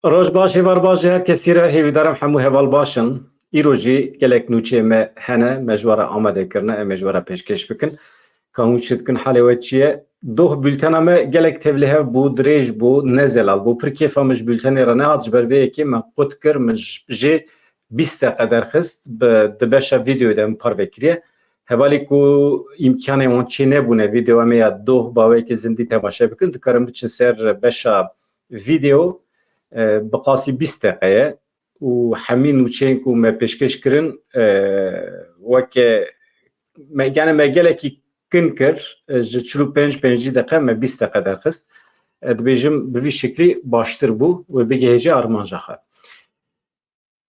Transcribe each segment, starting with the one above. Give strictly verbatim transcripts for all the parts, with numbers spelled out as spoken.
Roj baş, êvar baş ji her kesî re, hêvîdarim hemû heval baş in. Îro jî gelek nûçeyê me hene, me ji we re amade kirine, em ê ji we re pêşkêş bikin. Ka hûn çi dikin, halê we çi ye? Doh, bültena me gelek tevlîhev bû, dirêj bû, ne zelal bû. Pir kêfa min ji bültenê re nehat, ji ber vê yekê me qut kir, min ji, jê bîst deqe derxist, bi, di beşa vîdeoyê de min parve kiriye. Hevalî ku îmkanê wan çê nebûne vîdeoya me ya doh bi awayekî zindî temaşe bikin, dikarin biçin ser beşa vîdeo, e, bi qasî bîst deqe ye û hemî nûçeyên ku me pêşkêş kirin, e, weke me, yani me gelekî kin kir, e, ji çil û pênc pêncî deqe me bîst deqe derxist. E, dibêjim bi vî şiklî baştir bû wê bigihêje armanca xwe.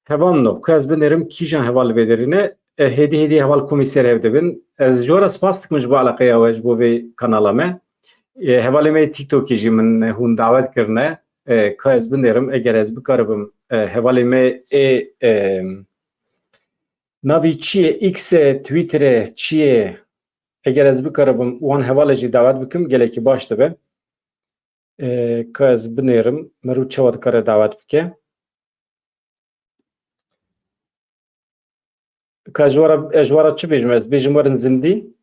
Hevalno, ku ez binêrim kîjan heval li vê derê ne, e, hêdî hêdî heval komîser hev dibin. Ez ji we re spas dikim ji bo eleqeya we ji bo vê kanala me. E, hevalê me yê TikTokê jî min hûn dawet kirine. E, ka ez binêrim, eger ez bikaribim, e, hevalê me ê, e, navî çi ye, X e, Twitter e, çi ye? Eger ez bikaribim wan hevalê jî dawet bikim, gelekî baş dibe. E, ka ez binêrim, mirov çawa dikare dawet bike? Ka ji we re, ez ji we re çi bêjim? Ez bêjim werin zindî.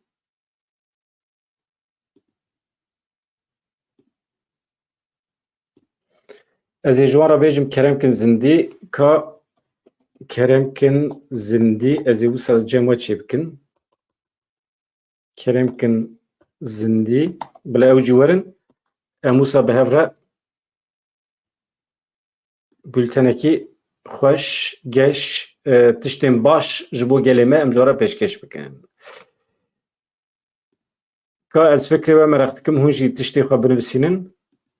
Ez ê ji we re bêjim kerem kin zindî. Ka kerem kin zindî, ez ê wisa cem we çêbikim. Kerem kin zindî. Bila ew jî werin. Em wisa bi hev re bültenekî xweş, geş, e, tiştên baş ji bo gelê me em ji we re pêşkêş bikin. Ka ez fikrê we mereq dikim, hûn jî tiştê xwe binivîsînin.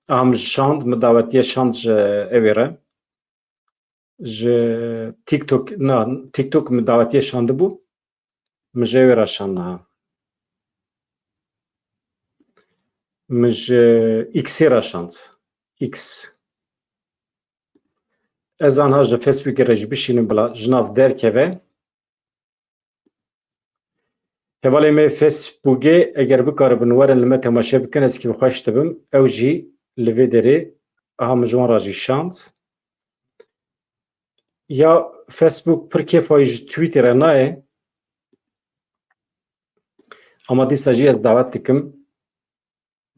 Aha min ji şand, min dawetiye şand ji ewê re. Ji TikTok, na, TikTok min dawetiye şandibû. Min ji ewê re şand niha. Min ji X'ê re şand. X. Ez anha ji Facebookê re jî bişînim bila ji nav derkeve. Hevalê me Facebookê eger bikaribin werin li me temaşe bikin, ez kî bi xweş dibim. Ew jî li vê derê, aha min ji wan re jî şand. Ya Facebook pir kêfa wî ji Twitter re nayê. Ama dîsa jî ez dawet dikim.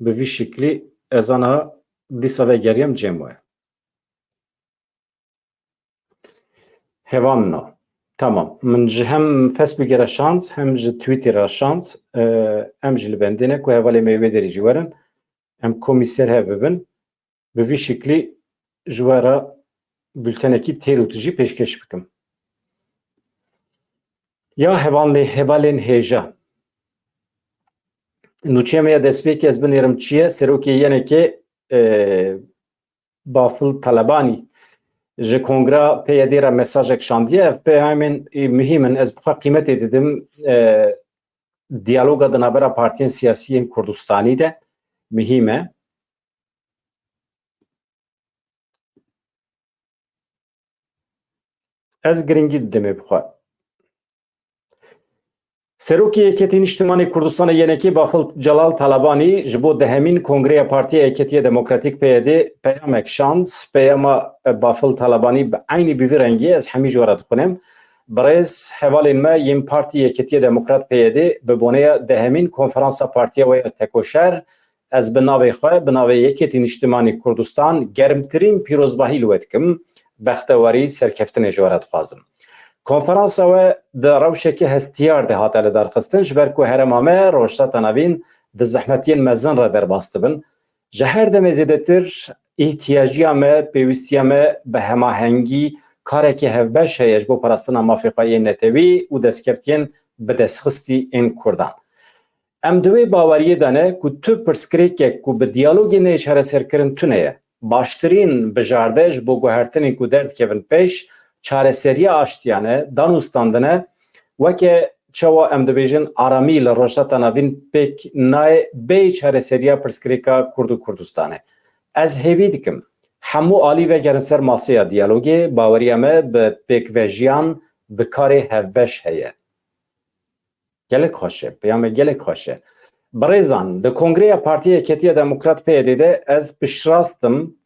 Bi vî şiklî ez ana dîsa vegeriyam cem we. Hevalno. Tamam. Min ji hem Facebookê re şand, hem ji Twitter re şand. Ee, em jî li bendê ne ku hevalê me wê derî jî werin. Em komî ser hev bibin. Bi vî şiklî ji we re bültenekî têr û tijî pêşkêş bikim. Ya hevalê, hevalên hêja. Nûçeya me ya destpêkê ez binêrim çi ye? Serokê Y N K'ê, e, Bafil Talebanî ji Kongra P Y D re mesajek şandiye. Ev peyamên, e, muhîm in. Ez bi xwe qîmetê didim, e, diyaloga di navbera partiyên siyasî yên Kurdistanî de muhîm e. Ez giringî didimê bi xwe. Serokê Yeketî Niştimanê Kurdistanê Y N K Bafil Celal Talabanî ji bo dehemîn Kongreya Partiya Yeketiya Demokratîk P Y D peyamek şand. Peyama Bafil Talabanî bi eynî bi vî rengî ez hemî ji we re dixwînim. Birêz hevalên me yên Partî Yeketiya Demokrat P Y D bi boneya dehemîn konferansa partiya we ya tekoşer, ez bi navê xwe, bi navê Yeketî Niştimanî Kurdistan germtirîn pîrozbahî li we dikim, bextewarî, serkeftinê ji we re dixwazim. Konferansa we di rewşeke hestiyar de hate lidarxistin, ji ber ku herêma me Rojhilata Navîn di zehmetiyên mezin re derbas dibin. Ji her demê zêdetir îhtiyaciya me, pêwîstiya me bi hemahengî, karekê hevbeş heye ji bo parastina mafê xwe yên netewî û destkeftiyên bidestxistî ên Kurdan. Em di wê baweriyê de ne ku tu pirsgirêkek ku bi diyalogê neyê çareserkirin tune ye. Baştirîn bijarde ji bo guhertinên ku derdikevin pêş, çareseriya aştiyane, danûstandin e. Weke çawa em dibêjin, aramî li Rojhilata Navîn pêk nayê bê çareseriya pirsgirêka Kurd û Kurdistanê. Ez hêvî dikim, hemû alî vegerin ser maseya diyalogê, baweriya me bi pêkvejiyan, bi karê hevbeş heye. Gelek xweş e, peyame gelek xweş e. Birêzan, di Kongreya Partiya Yeketiya Demokrat P Y D de ez piştrast im,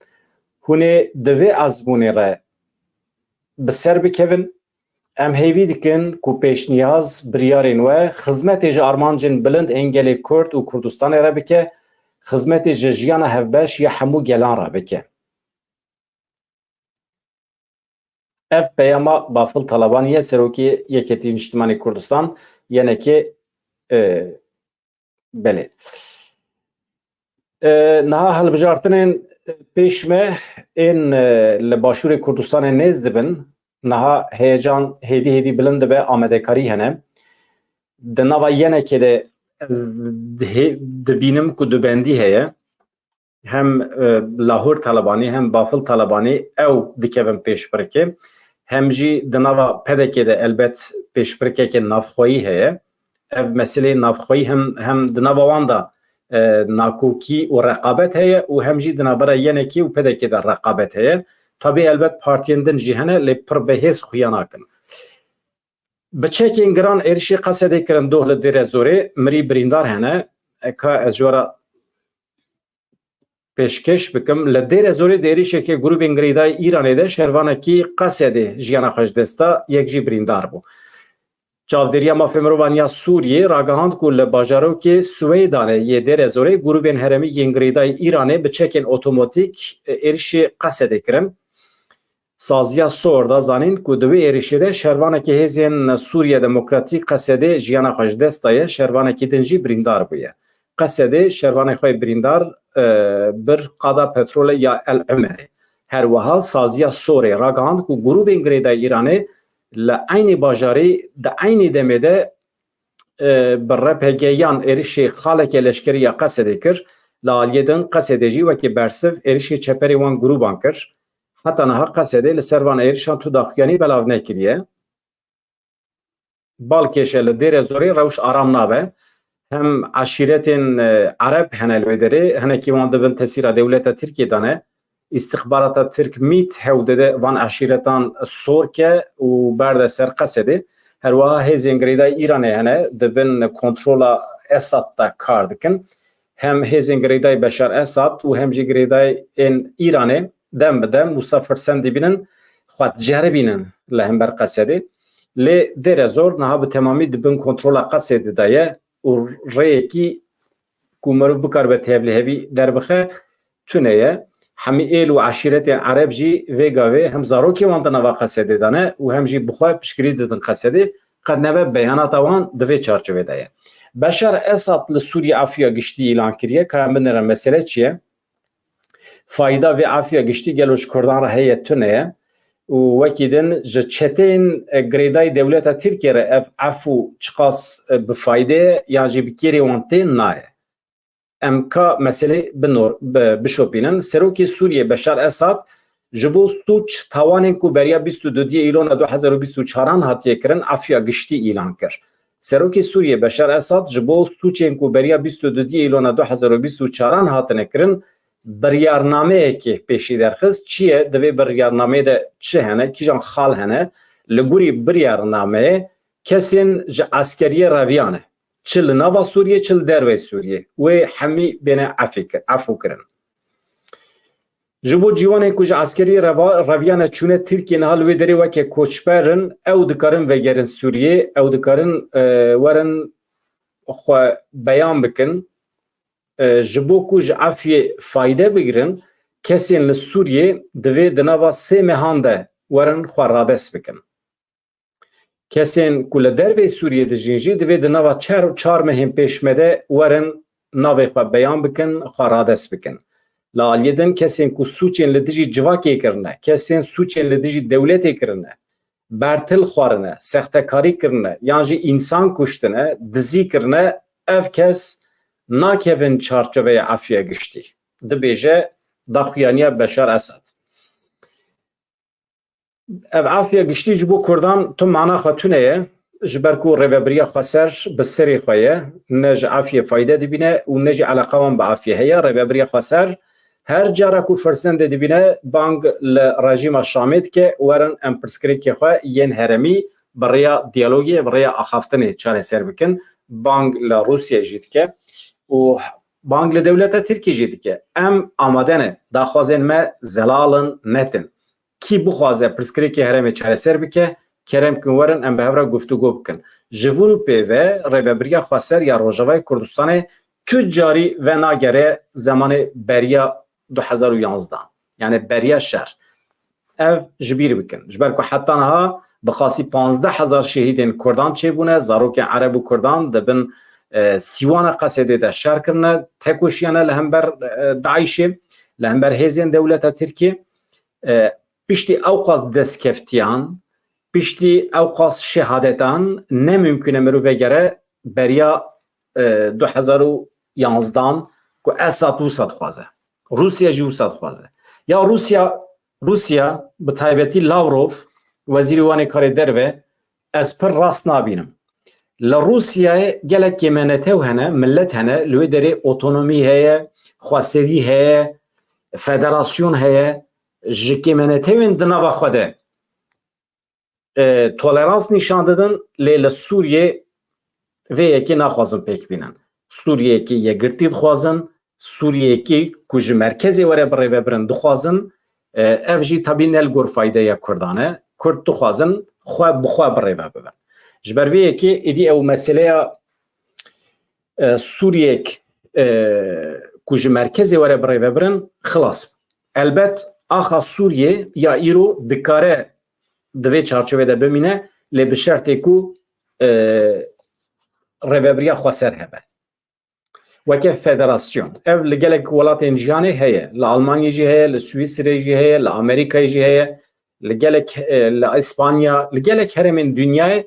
Hûn ê di vê ezmûnê re bi ser bikevin. Em hêvî dikin ku pêşniyaz, biryarên we xizmetê ji armancên bilind ên gelê Kurd û Kurdistanê re bike, xizmetê ji jiyana hevbeş ya hemû gelan re bike. Ev peyama Bafil Talabanî ye, Serokê Yeketî Niştimanê Kurdistan, yenekê, e, belê. E, niha hilbijartinên pêş me ên, e, li Başûrê Kurdistanê nêz dibin. Niha heyecan hêdî hêdî bilind dibe, amadekarî hene. Di nava yenekê de ez dihê-, dibînim ku dubendî heye. Hem, e, Lahûr Talebanî hem Bafil Talebanî ew dikevin pêşbirkê. Hem jî di nava P D K'ê de elbet pêşbirkeke navxweyî heye. Ev meseleyê navxweyî hem, hem di nava wan de, e, nakokî û reqabet heye û hem jî di navbera yenekê û P D K'ê de reqabet heye. Tabî elbet partiyên din jî hene, lê pir bi hêz xuya nakin. Bi çekên giran êrişê Qesedê kirin doh li Dêrezorê, mirî birîndar hene. Eka ez ji we re pêşkêş bikim. Li Dêrezorê di êrişeke grûbên girêdayî Îranê de şervanekî Qesedê jiyana xwe ji dest da, yek jî birîndar bû. Çavdêriya Mafê Mirovan ya Sûriyê ragihand ku li bajarokê Swêdanê yê Dêrezorê grûbên herêmî yên girêdayî Îranê bi çekên otomatîk, e, êrişê Qesedê kirin. Saziya Sor da zanîn ku di wê êrişê de şervanekî Hêzên Sûriye Demokratîk Qesedê jiyana xwe ji dest daye, şervanekî din jî birîndar bûye. Qesedê şervanê xwe yê birîndar, e, bir qada petrolê ya El Umerê. Her wiha Saziya Sorê ragihand ku grûbên girêdayî Îranê li eynî bajarî di eynî demê de, e, bi R P G yan êrişê xaleke leşkerî ya Qesedê kir. Li aliyê din Qesedê jî wekî bersiv êrişê çeperê wan grûban kir. Heta niha Qesedê li ser van êrişan tu daxuyanî belav nekiriye. Balkêş e, li Dêrezorê rewş aram nabe. Hem eşîretên, e, Ereb hene li wê derê, hinekî wan di bin tesîra dewleta Tirkiyê de ne. Îstixbarata Tirk, MÎT, hewl dide van eşîretan sor ke û berde ser Qesedê. Her wiha hêzên girêdayî Îranê hene, di bin kontrola Esad de kar dikin. Hem hêzên girêdayî Beşar Esad û hem jî girêdayên Îranê dem bi dem wisa firsend dibînin xwe diceribînin li hember Qesedê. Lê Dêrezor niha bi temamî di bin kontrola Qesedê de ye û rêyekî ku mirov bikaribe tevlihevî derbixe, tune ye. Hemî êl û eşîretên Ereb jî vê gavê hem zarokê wan di nava Qesedê de ne û hem jî bi xwe piştgirî didin Qesedê, qedneve beyanata wan di vê çarçovê de ye. Beşar Esad li Sûriye afûya giştî îlan kiriye, ka em binêrin mesele çi ye? Fayda vê afûya giştî gelo ji Kurdan re heye, tune ye û wekî din ji çeteyên, e, girêdayî dewleta Tirkiye re ev efû çiqas, e, bi fayde ye yan jî bi kêrê wan tê nayê. Em ka meselê binor-, bi-, bişopînin. Serokê Sûriyê Beşar Esad ji bo sûc tawanên ku beriya bîst û dudiyê Îlona du hezar û bîst û çaran hatiye kirin, afûya giştî îlan kir. Serokê Sûriyê Beşar Esad ji bo sûcên ku beriya bîst û dudiyê Îlona du hezar û bîst û çaran hatine kirin, biryarnameyekê pêşî derxist. Çi ye? Di vê biryarnameyê de çi hene? Kîjan xal hene? Li gorî biryarnameyê kesên ji eskeriyê reviyane, çi li nava Sûriyê, çi li derveyî Sûriyê, wê hemî bêne efê kir-, efû kirin. Ji bo ciwanên ku ji eskeriyê reva-, reviyane çûne Tirkiye, niha li wê derê weke koçber in, ew dikarin vegerin Sûriyê, ew dikarin, e, werin xwe beyan bikin. E, ji bo ku ji efiyê fayde bigirin, kesên li Sûriyê divê di nava sê mehan de werin xwe radest bikin. Kesên ku li derveyî Sûriyê dijîn jî divê di nava çar, çar mehên pêş me de werin navê xwe beyan bikin, xwe radest bikin. Li aliyê din kesên ku sûcên li dijî civakê kirine, kesên sûcên li dijî dewletê kirine, bertil xwarine, sextekarî kirine yan jî însan kuştine, dizî kirine, ev kes nakevin çarçoveya afûya giştî, dibêje daxuyaniya Beşar Esad. Ev afûya giştî ji bo Kurdan tu mana xwe tune ye, ji ber ku Rêvebiriya Xweser bi serê xwe ye, ne ji afiyê fayde dibîne û ne jî eleqa wan bi afiyê heye. Rêvebiriya Xweser her cara ku firsendê dibîne, bang li rejîma Şamê dike, werin em pirsgirêkê xwe yên herêmî bi rêya diyalogê, bi rêya axaftinê çareser bikin. Bang li Rûsya jî dike û bang li dewleta Tirkî jî dike. Em amade ne. Daxwazên me zelal in, net in. Kî bixwaze pirsgirêkê herêmê çareser bike, kerem kin werin em bi hev re guftûgo bikin. Ji vir û pê ve Rêvebiriya Xweser ya Rojavayê Kurdistanê tu carî venagere zemanê beriya du hezar û yanzdeh. Yani beriya şer. Ev ji bîr bikin. Ji ber ku heta niha bi qasî panzdeh hezar şehîdên Kurdan çêbûne, zarokên Ereb û Kurdan di bin, e, Sîwana Qesedê de şer kirine, tekoşiyane li hember, e, DAIŞê, li hember hêzên dewleta Tirkiyê. E, piştî ewqas destkeftiyan, piştî ewqas şehadetan ne mimkûn e mirov vegere beriya, e, du hezar û yanzdan ku Esad wisa dixwaze. Rûsya jî wisa dixwaze. Ya Rûsya, Rûsya bi taybetî Lavrov, wezîrê wan ê karê derve, ez pir rast nabînim. Li Rûsyayê gelek kêmenetew hene, millet hene, li wê derê otonomî heye, xweserî heye, federasyon heye, ji kêmenetewên di nava xwe de, e, tolerans nîşan didin, lê li Sûriyê vê yekê naxwazin pêk bînin. Sûriyeyekî yekgirtî dixwazin, Sûriyeyekî ku ji merkezê were birêvebirin dixwazin, e, ev jî tabî ne li gor faydeya Kurdan e. Kurd dixwazin xwe bi xwe birêve bibin. Ji ber vê yekê êdî ew meseleya, e, Sûriyek, e, ku ji merkezê were birêvebirin, xilas bû. Elbet axa Sûriyê ya îro dikare di vê çarçovê de bimîne, lê bi şertê ku, e, rêvebiriya xweser hebe. Weke federasyon. Ev li gelek welatên cîhanê heye. Li Almanyê jî heye, li Swîsrê jî heye, li Amerîkayê jî heye, li gelek, e, li Îspanya, li gelek herêmên dinyayê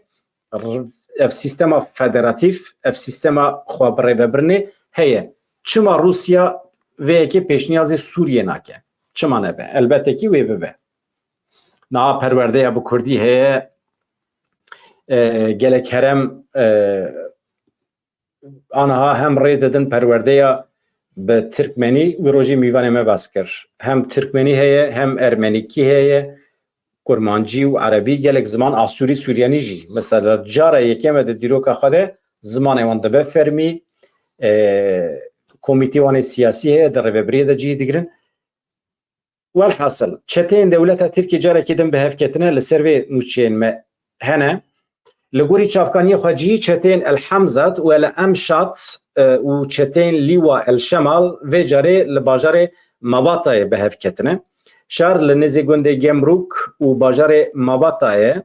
r-, ev sîstema federatîf, ev sîstema xwe birêvebirinê heye. Çima Rûsya vê yekê pêşniyazê Sûriyê nake? Çima nebe? Elbette kî wê bibe. Niha perwerdeya bi kurdî heye, e, gelek herem, e, aniha hem rê didin perwerdeya bi tirkmenî, wî rojî mîvanê me behs kir. Hem tirkmenî heye, hem ermenîkî heye, kurmancî û erebî, gelek ziman, asûrî, suryanî jî. Mesela cara yekem e di dîroka xwe de zimanê wan dibe fermî, e, komîtê wan ê siyasî heye, di rêvebiriyê de cihê digirin. Welhasil, çeteyên dewleta Tirkiyê carekî din bi hev ketine, li ser vê nûçeyên me hene. Li gorî çavkaniyê xwecihî çeteyên El Hemzat û El Emşat, e, û çeteyên Lîwa El Şemal vê carê li bajarê Mabatayê bi hev ketine. Şar li nêzê gundê Gemrûk û bajarê Mabatayê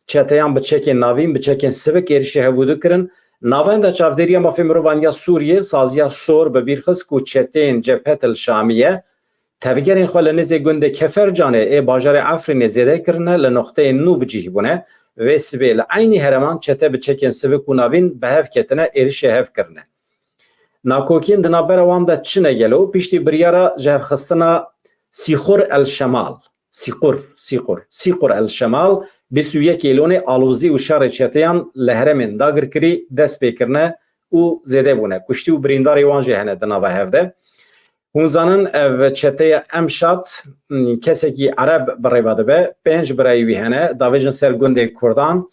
çeteyan bi çekên navîn, bi çekên sivik êrişê hevûdû kirin. Navenda Çavdêriya Mafê Mirovan ya Sûriyê, saziya sor bi bîr xist ku çeteyên Cebhet El Şamiye tevgerên xwe li nêzê gundê Kefercanê ê bajarê Efrînê zêde kirine, li noqteyên nû bi cih bûne. Vê sibê li eynî hereman çete bi çekên sivik û navîn bi hev ketine, êrişê hev kirine. Nakokiyên di navbera wan de çi ne gelo? Piştî biryara jihevxistina Sîxur El Şemal, Sîqur, Sîqur, Sîqur El Şemal, bîst û yek Êlonê alozî û şerê çeteyan li herêmên dagirkirî dest pê kirine û zêde bûne. Kuştî û birîndarê wan jî hene di nava hev de. Hûn zanin ev çeteya Emşat, m, kesekî Ereb bi rêve dibe. Pênc birayê wî hene. Davêjin ser gundên Kurdan.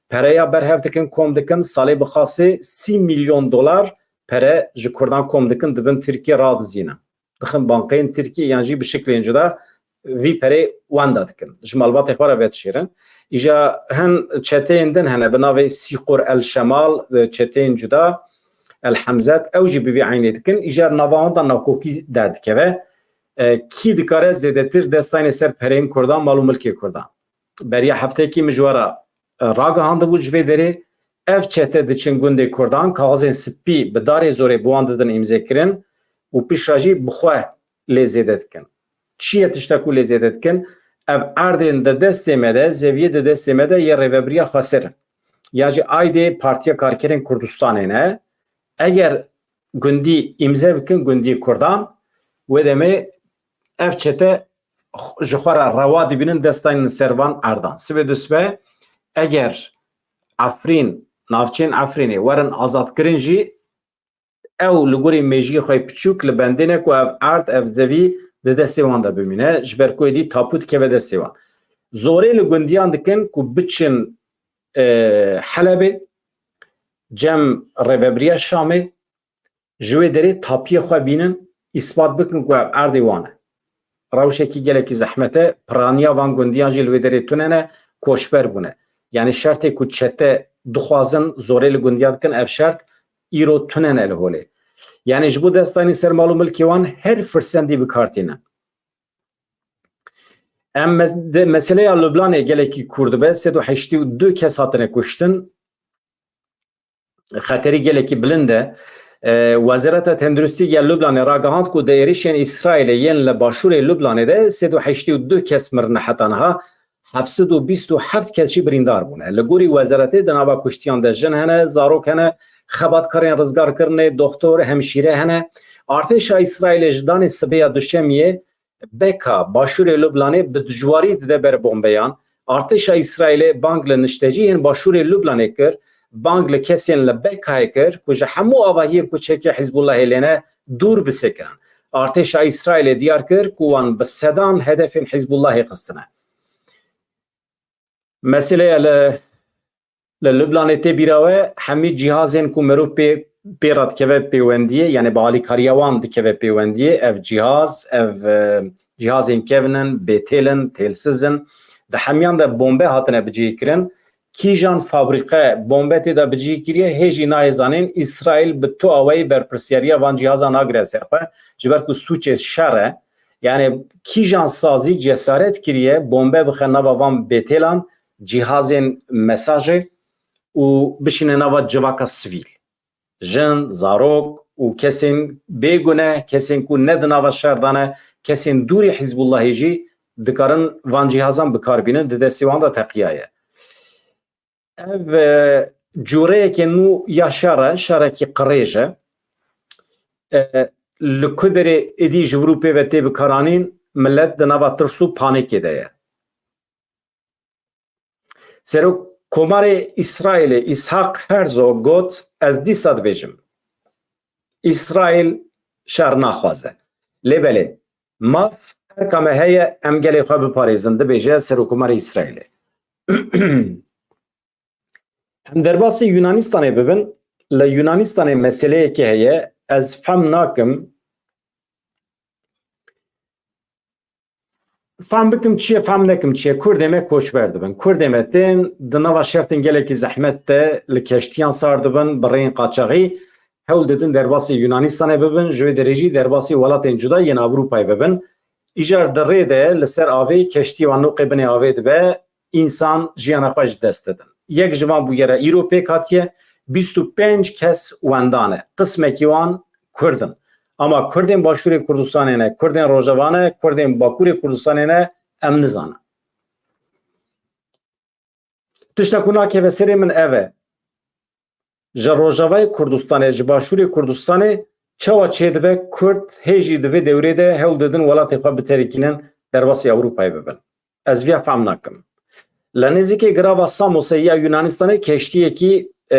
Pereya berhev dikin, kom dikin. Salê bi xasê sî milyon dolar pere ji Kurdan kom dikin, dibin Tirkiye radizînin. Dixin bankeyên Tirkiye yan jî bi şiklên cuda vî perê wenda dikin. Ji malbatê xwe re vedişêrin. Îja hin çeteyên din hene bi navê Sîqor El Şemal, çeteyên cuda El Hemzet, ew jî bi vî eynê dikin. Îja nava wan de nakokî derdikeve. E, kî dikare zêdetir dest dayne ser pereyên Kurdan, mal û milkê Kurdan? Beriya hefteyekî min ji we re, e, ragihandibû ji vê derê. Ev çete diçin gundê Kurdan, kaxizên spî bi darê zorê bi wan didin îmzekirin û piştre jî bi xwe lê zêde dikin. Çi ye tişta ku lê zêde dikin? Ev erdên di destê me de, zeviyê di destê me de yê Rêvebiriya Xweser in. Ya jî aydê Partiya Karkerên Kurdistanê ne. Eger gundî îmze bikin, gundiyê Kurdan, wê demê ev çete ji xwe re rewa dibînin dest daynin ser van erdan. Sibê dusbe eger Efrîn, navçeyên Efrînê werin azadkirin jî, ew li gorî mêjiyê xwe yê piçûk li bendê ne ku ev erd, ev zevî di destê wan de bimîne, ji ber ku êdî tapu dikeve destê wan. Zorê li gundiyan dikin ku biçin, e, Helebê, cem rêvebiriya Şamê, ji wê derê tapiyê xwe bînin, îspat bikin ku ev erdê wan e. Rewşekî gelekî zehmet e, piraniya van gundiyan jî li wê derê tune ne, koçber bûne. Yanî şertê ku çete dixwazin zorê li gundiya dikin, ev şert îro tune ne li holê. Yanî ji bo destayînê ser mal û milkê wan her firsendî bi kar tînin. Em mes-, de, meseleya Lublanê gelekî kûr dibe, sed û heştê û du kes hatine kuştin. Xeterî gelekî bilind e. E, Wezareta Tenduristî ya Lublanê ragihand ku di êrişên Îsraîlê yên li başûrê Lublanê de sed û heştê û du kes mirine heta niha, heft sed û bîst û heft kes jî birîndar bûne. Li gorî wezaretê di nava kuştiyan de jin hene, zarok hene, xebatkarên rizgarkirinê, doxtor, hemşîre hene. Artêşa Îsraîlê ji danê sibê ya Duşemiyê Beka, başûrê Lublanê bi dijwarî dide ber bombeyan. Artêşa Îsraîlê bang li niştecihên başûrê Lublanê kir, bang li kesên li Bekayê kir ku ji hemû avahiyên koçeke Hizbullahê lêne dûr bisekirin. Artêşa Îsraîlê diyar kir ku wan bi sedan hedefên Hizbullahê xistine. Meseleya li, li Lublanê tê bîra we, hemî cîhazên ku mirov pê, pê re dikeve pêwendiyê, yanî bi alîkariya wan dikeve pêwendiyê, ev cîhaz, ev, e, cîhazên kevin in, bêtêl in, têlsiz in, di hemiyan de bombe hatine bicihîkirin. Kîjan fabrîqe bombe tê de bicihî kiriye, hê jî nayê zanîn. Îsraîl bi tu awayî berpirsiyariya van cîhaza nagire ser xwe, ji ber ku sûcê şer e. Yanî kîjan sazî cesaret kiriye bombe bixe nava van bêtêlan, cîhazên mesajê û bişîne nava civaka sivîl? Jin, zarok û kesên bêgune, kesên ku ne di nava şer de ne, kesên dûrî Hizbullahê jî dikarin van cîhazan bi kar bînin, di destê wan de teqiya ye. Ev, e, cûreyeke nû ya şer e, şerekî qirêj e. E, li ku derê êdî ji vir û pê ve tê bikaranîn, milet di nava tirs û panîkê de ye. Serokkomarê Îsraîlê Îshak Herzog got, ez dîsa dibêjim, Îsraîl şer naxwaze. Lê belê, maf erka me heye, em gelê xwe biparêzin, dibêje Serokkomarê Îsraîlê. Em derbasî Yunanistanê bibin, li Yunanistanê meseleyekê heye, ez fehm nakim, fehm bikim çi ye, fehm nekim çi ye, Kurdê me koçber dibin. Kurdê me tên di nava şertên gelekî zehmet de li keştiyan sar dibin, bi rêyên qaçaxî hewl didin derbasî Yunanistanê bibin, ji wê derê jî derbasî welatên cuda yên Ewropayê bibin. Îcar di rê de li ser avê keştî wan noqê binê avê dibe, însan jiyana xwe ji dest didin. Yek ji van bûyera îro pêk hatiye, bîst û pênc kes wendan e. Qismekî wan Kurd in. Ama Kurdên Başûrê Kurdistanê ne, Kurdên Rojava ne, Kurdên Bakurê Kurdistanê ne, em nizanin. Tişta ku nakeve serê min ev e. Ji Rojavayê Kurdistanê, ji Başûrê Kurdistanê çawa çêdibe Kurd hê jî di vê dewrê de hewl didin welatê xwe biterikînin derbasî Ewropayê bibin? Ez viya fehm nakim. Li nêzîkê girava Samosê ya Yunanistanê keştiyekî, e,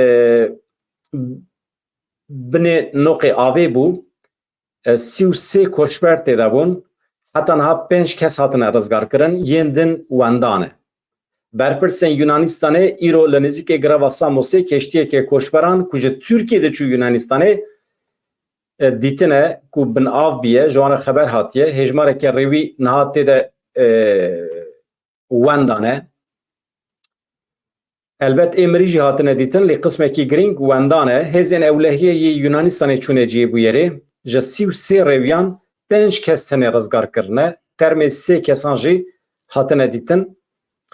binê noqê avê bû. E, sî û sê koçber tê de bûn. Heta niha pênc kes hatine rizgarkirin, yên din wendan e. Berpirsên Yunanistanê îro li nêzîkê girava Samosê keştiyeke koçberan ku ji Tirkiyê diçû Yunanistanê, e, dîtine ku bin av bûye, ji wan re xeber hatiye. Hêjmareke rêwî niha tê de, e, wendan e. Helbet ê mirî jî hatine dîtin, lê qismekî girîng wendan e. Hêzên ewlehiyê yê Yunanistanê çûne cihê bûyerê. Ji sî û sê rêwiyan pênc kes tenê rizgar kirine. Termê sê kesan jî hatine dîtin.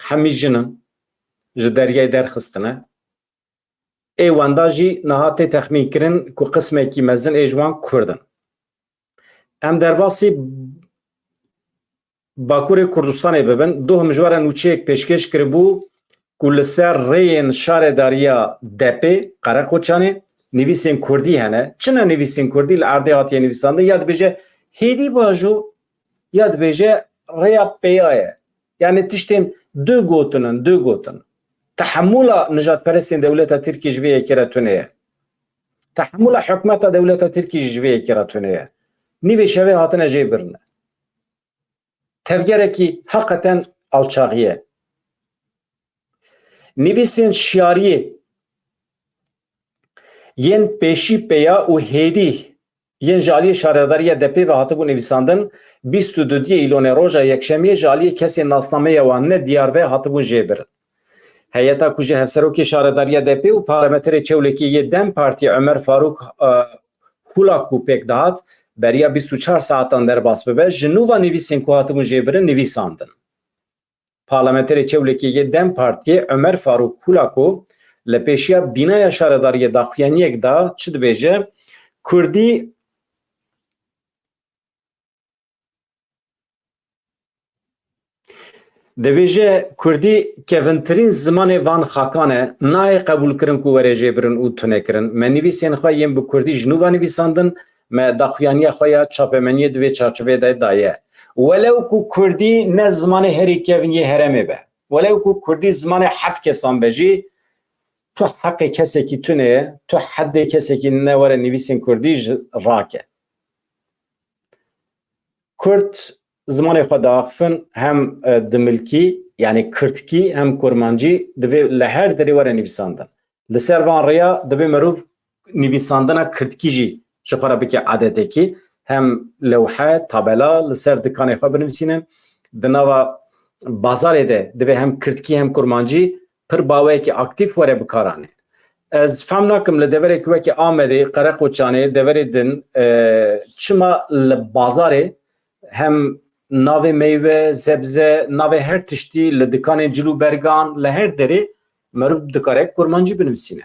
Hemî jin in. Ji deryayê derxistine. Ê wenda jî niha tê texmînkirin ku qismekî mezin ê ji wan Kurd in. Em derbasî Bakurê Kurdistanê bibin, doh min ji we re nûçeyek pêşkêş kiribû ku li ser rêyên şaredariya Depê, Qereqoçanê, nivîsên Kurdî hene. Çi ne nivîsên Kurdî li erdê hatiye nivîsandin? Ya dibêje hêdî bajo, ya dibêje rêya peya ye. Yanî tiştên du gotin in, du gotin. Tehemûla nijadperestên dewleta Tirkî ji vê yekê re tune ye. Tehemûla hikûmeta dewleta Tirkî jî ji vê yekê re tune ye. Nîvê şevê hatine jê birine. Tevgerekî heqeten alçaxî ye. Nivîsên şiyariyê yên pêşî peya û hêdî yên ji aliyê şaredariya D P ve hatibû nivîsandin, bîst û duyê Îlonê roja yekşemiyê ji aliyê kesên nasnameya wan ne diyar ve hatibûn jêbirin. Heyeta ku ji hevserokê şaredariya D P û parlamenterê Çewlêkê yê DEM Partî Ömer Faruk, e, Hulaku pêk dihat, beriya bîst û çar saetan derbas bibe, ji nû va nivîsên ku hatibûn jêbirin nivîsandin. Parlamenterê Çewlêkê yê DEM Partiyê Ömer Faruk Hulaku li pêşiya bînaya şaredariyê daxuyaniyek da, çi dibêje? Kurdî Dibêje, Kurdî kevintirîn zimanê van xakan e, nayê qebûlkirin ku were jêbirin û tunekirin. Me nivîsên xwe yên bi Kurdî ji nû ve nivîsandin, me daxuyaniya xwe ya çapemeniyê di vê çarçoveyê de daye. Welew ku Kurdî ne zimanê herî kevin yê herêmê be, welew ku Kurdî zimanê heft kesan be jî, tu heqê kesekî tune ye, tu heddê kesekî ne were nivîsên Kurdî ji rake. Kurd zimanê xwe diaxifin, hem, e, dimilkî, yanî kirdkî, hem kurmancî, divê li her derê were nivîsandin. Li ser van rêya divê mirov nivîsandina kirdkî jî ji xwe re bike adetekî, hem lewhe, tabela li ser dikanê xwe binivîsînin, di nava bazarê de divê hem kirdkî hem kurmancî pir baweyekî aktîf were bikaranîn. Ez fam nakim li deverek wekî Amedê, Qereqoçanê, deverê din, e, çima li bazarê hem navê meywe, zebze, navê her tiştî li dikanên cil û bergan, li her derê meriv dikare kurmancî binivîsîne.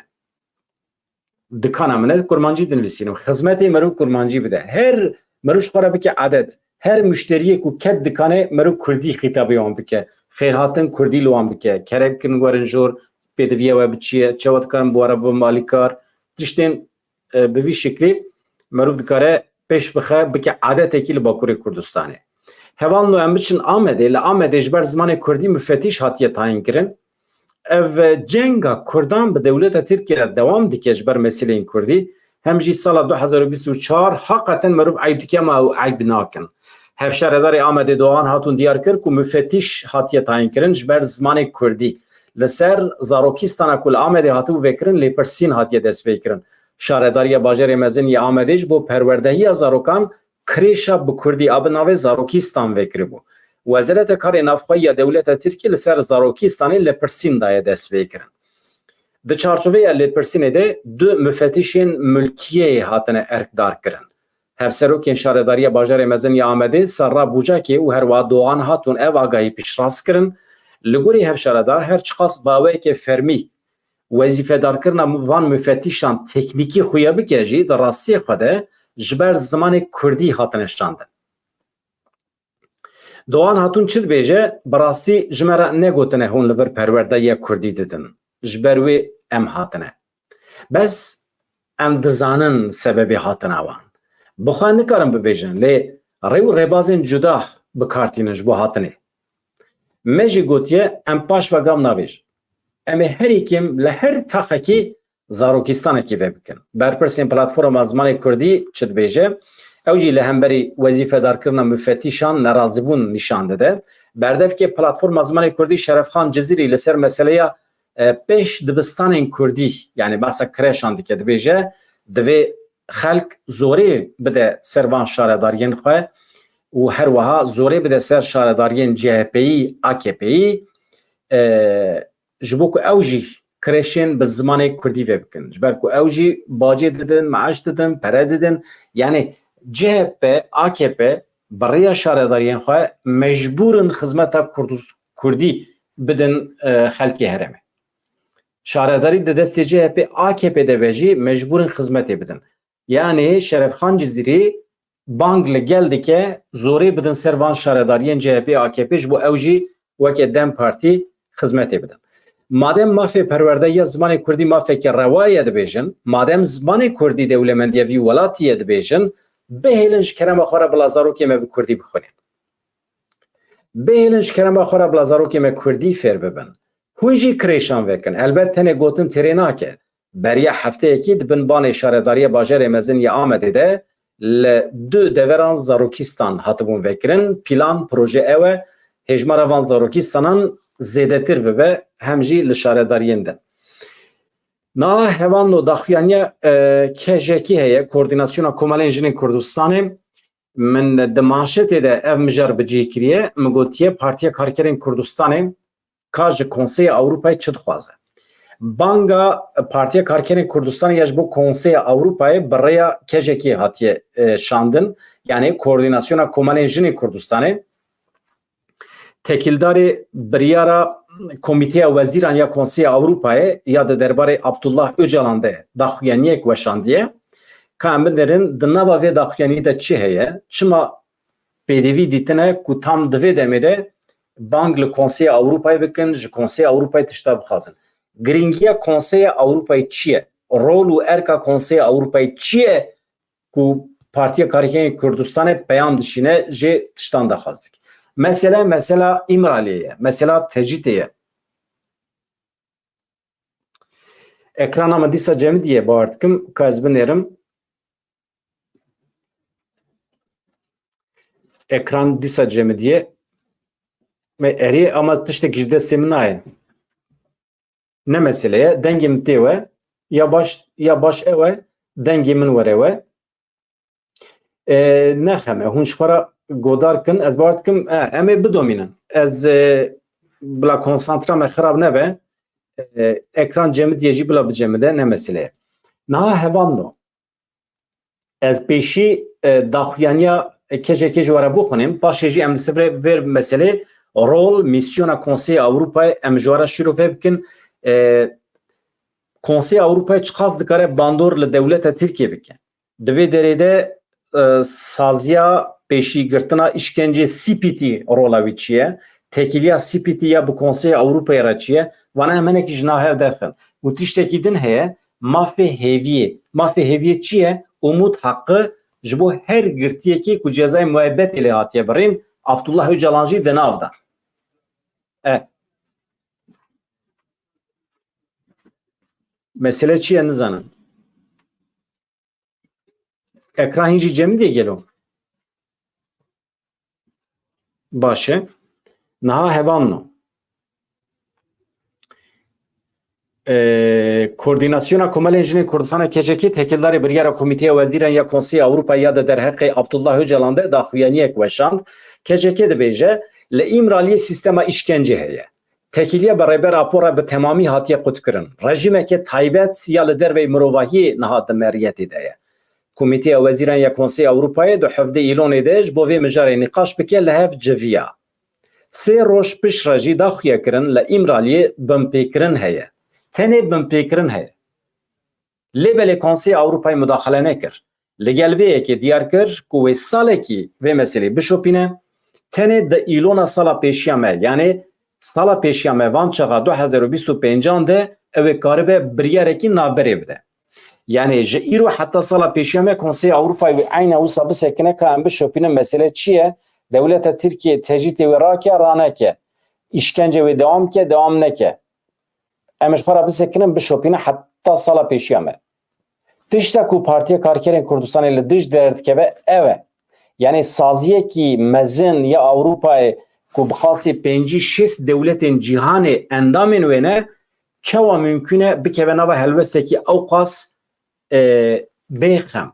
Dikana min e, kurmancî dinivîsînim. Xizmetê meriv kurmancî bide. Her meriv ji xwe re bike adet. Her muşteriyê ku ket dikanê, meriv kurdî xîtabê wan bike. Xêrhatin kurdî li wan bike. Kerem bikin werin jor, pêdiviya we bi çi ye, çawa dikarim bi we re bibim alîkar. Tiştên, e, bi vî şiklî meriv dikare pêş bixe, bike adetekî li Bakurê Kurdistanê. Hevalno em biçin Amedê, li Amedê ji ber zimanê kurdî mufetîş hatiye tayîn kirin. Ev cenga Kurdan bi dewleta Tirkiyê re dewam dike ji ber meseleyên Kurdî, hem jî sala du hezar û bîst û çar haqeten meriv eyb dike, ma ew eyb nakin. Hevşaredarê Amedê Doğan Hatun diyar kir ku mufetîş hatiye tayîn kirin ji ber zimanê Kurdî. Li ser zarokîstana ku li Amedê hatibû vekirin lêpirsîn hatiye destpêkirin. Şaredariya Bajarê Mezin yê Amedê ji bo perwerdehiya zarokan krêşa bi kurdî a bi navê Zarokîstan vekiribû. Wezareta Karê Navxwe ya dewleta Tirkî li ser Zarokîstanê lêpirsîn daye destpêkirin. Di çarçoveya lêpirsînê de du mufetîşên mulkiyeyê hatine erkdar kirin. Hevserokên Şaredariya Bajarê Mezin ya Amedê, Serra Bucakê û herwiha Doğan Hatun ev agahî piştrast kirin. Li gorî hevşaredar her çiqas baweyeke fermî wezîfedarkirina van mufetîşan teknîkî xuya bike jî, di rastiyê xwe de ji ber zimanê kurdî hatine şandin. Doğan Hatun çi dibêje? Bi rastî ji me re negotine hûn li vir perwerdehiya kurdî didin. Ji ber wê em hatine. Bes em dizanin sebebê hatina wan. Bi xwe nikarin bibêjin, lê rê û rêbazên cuda bi kar tînin ji bo hatinê. Me jî gotiye, em paş ve gav navêjin. Em ê herî kêm li her taxekî Zarokîstanekî vebikin. Berpirsên Platforma Zimanê Kurdî çi dibêje? Ew jî li hemberî wezîfedarkirina mufetîşan nerazîbûn nîşan dide. Berdevkê Platforma Zimanê Kurdî Şerefxan Cizîrî li ser meseleya, e, pêş dibistanên Kurdî, yanî behsa kreşan dike, dibêje, divê xelk zorê bide ser van şaredariyên xwe û her wiha zorê bide ser şaredariyên C H P'yî, A K P'yî, e, ji bo ku ew jî kreşên bi zimanê kurdî vebikin. Ji ber ku ew jî bacê didin, meaş didin, pere didin. Yanî C H P, A K P bi rêya şaredariyên xwe mecbûr in xizmeta Kurdis-, kurdî bidin, e, xelkê herêmê. Şaredarî di destê C H P A K P de be jî mecbûr in xizmetê bidin. Yanî Şerefxan Cizîrî bang li gel dike, zorê bidin ser van şaredariyên C H P A K P ji bo ew jî weke DEM Partî xizmetê bidin. Madem mafê perwerdehiya zimanê kurdî mafeke rewa ye dibêjin, madem zimanê kurdî dewlemendiya vî welatî ye dibêjin, bihêlin ji kerema xwe re bila zarokê me bi kurdî bixwînin. Bihêlin ji kerema xwe re bila zarokê me kurdî fêr bibin. Hûn jî kirêşan vekin. Helbet tenê gotin têrê nake. Beriya hefteyekî di bin banê Şaredariya Bajarê Mezin ya Amedê de li du deveran Zarokîstan hatibûn vekirin. Plan, proje ew e, hêjmara van Zarokîstanan zêdetir bibe, hem jî li şaredariyên din. Niha hevalno daxuyaniya, e, K J K heye, Koordînasyona Komelên Jinên Kurdistanê. Min di manşetê de ev mijar bi cih kiriye. Min gotiye, Partiya Karkerên Kurdistanê ka ji Konseya Ewropayê çi dixwaze? Banga Partiya Karkerên Kurdistanê ya ji bo Konseya Ewropayê bi rêya K J K hatiye, e, şandin. Yanî Koordînasyona Komelên Jinên Kurdistanê. Tekildarê biryara Komîteya Wezîran ya Konseya Ewropayê ya di derbarê Abdullah Ocalan de daxuyaniyek weşandiye. Ka em binêrin, di nava vê daxuyaniyê de çi heye? Çima pêdivî dîtine ku tam di vê demê de bang li Konseya Ewropayê bikin, ji Konseya Ewropayê tişta bixwazin? Girîngiya Konseya Ewropayê çi ye? Rol û erka Konseya Ewropayê çi ye? Ku Partiya Karkerên Kurdistanê peyam dişîne, jê tiştan daxwaz dike. Mesele, mesela Îmraliyê ye, mesela Tecîtê ye. Ekrana min dîsa cemidiye, bawer dikim, ka ez binêrim. Ekran dîsa cemidiye. Me erê, ama tiştek ji destê min nayê. Ne mesele ye. Dengê min tê we. Ya baş, ya baş ew e. Dengê min were we. E, ne xem e. Hûn ji xwe re godar kin. Ez bawer dikim, e, em ê bidomînin. Ez, e, bila konsantra me xirab nebe. E, ekran cemidiye jî bila bicemide, ne mesele ye. Niha hevalno. Ez pêşî, e, daxuyaniya K J K ji we re bixwînim, paşê jî em li ser vê meselê rol, mîsyona Konseya Ewropayê em ji we re şîrove bikin. E, Konseya Ewropayê çiqas dikare bandor li dewleta Tirkiyê bike? Di vê derê de, e, saziya pêşîgirtina îşkencê C P T rola wî çi ye? Têkiliya C P T ya bi Konseya Ewropayê re çi ye? Vana em hinekî ji nav hev derxin. Û tiştekî din heye, mafê hêviyê. Mafê hêviyê çi ye? Umut haqqı ji bo her girtiyekî ku cezayê muebbetê lê hatiye birîn, Abdullah Ocalan jî di nav de. E. Mesele çi ye nizanim. Ekran hîn jî cemidê gelo? Baş e. Niha hevalno. Ee, Koordînasyona Komelên Jinên Kurdistanê K J K têkildarê biryara Komîteya Wezîran ya Konseya Ewropa ya di derheqê Abdullah Ocalan de daxuyaniyek weşand. K J K dibêje, li Îmraliyê sîstema îşkencê heye. Têkiliya bi rêber Apo re bi temamî hatiye qutkirin. Rejîmeke taybet ya li derveyî mirovahiyê niha di meriyetê de ye. Komîteya Wezîran ya Konseya Ewropayê di hevdeh Îlonê de ji bo vê mijarê nîqaş bike li hev civiya. Sê roj pişt re jî daxuye kirin li Îmraliyê binpêkirin heye. Tenê binpêkirin heye. Lê belê Konseya Ewropayê mudaxele nekir. Li gel vê yekê diyar kir ku wê salekî vê meselê bişopîne, tenê di îlona sala pêşiya me, yanê sala pêşiya me, van çaxa du hezar û bîst û pêncan de ew ê karibe biryarekî navberê bide. Yanê ji îro heta sala pêşiya me Konseya Ewropayê wê eyna wisa bisekine ka em bişopînin mesele çi ye, dewleta Tirkiyê tecrîtê wê rake, raneke, îşkence wê dewam ke, dewam neke. Em ji xwe re bisekinin, bişopîne heta sala pêşiya me. Tişta ku Partiya Karkerên Kurdistanê li dij derdikeve ew e. Yanî saziyekî mezin ya Ewropayê ku bi qasî pêncî şêst dewletên cîhanê endamên wê ne, çawa mimkûn e bikeve nava helwestekî ewqas, e, bêxem?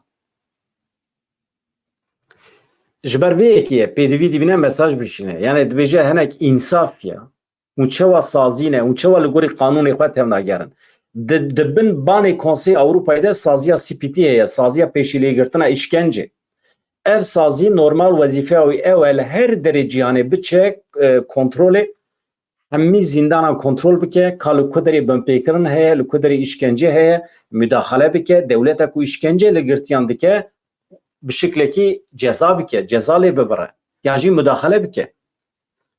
Ji ber vê yekê ye, pêdivî dibîne mesaj bişîne. Yanî dibêje hinek însaf ya. Hûn çawa sazî ne? Hûn çawa li gorî qanûnê xwe tevnagerin? Di, di bin banê Konseya Ewropayê de saziya C P T heye, saziya pêşîlêgirtina îşkencê. Ev sazî normal wezîfeya wî ew e, li her derê cîhanê biçe, e, kontrolê hemî zîndanan kontrol bike, ka li ku derê binpêkirin heye, li ku derê îşkence heye, mudaxale bike, dewleta ku îşkence li girtiyan dike, bi şiklekî ceza bike, ceza lê bibire, yan jî mudaxale bike.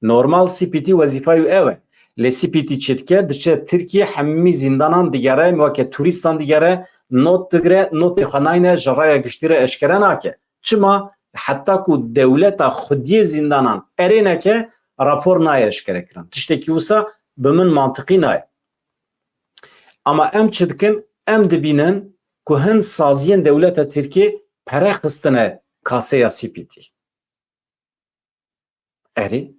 Normal C P T wezîfa wî ew e. Lê C P T çi dike? Diçe Tirkiye, hemî zîndanan digere, weke turîstan digere, not digire, notê xwe nayne, ji raya giştî re eşkere nake. Çima? Heta ku dewleta xwediyê zîndanan erê neke, rapor nayê eşkerekirin. Tiştekî wisa bi min mantiqî nayê. Ama em çi dikin? Em dibînin ku hin saziyên dewleta Tirkiyê pere xistine kaseya C P T. Erê,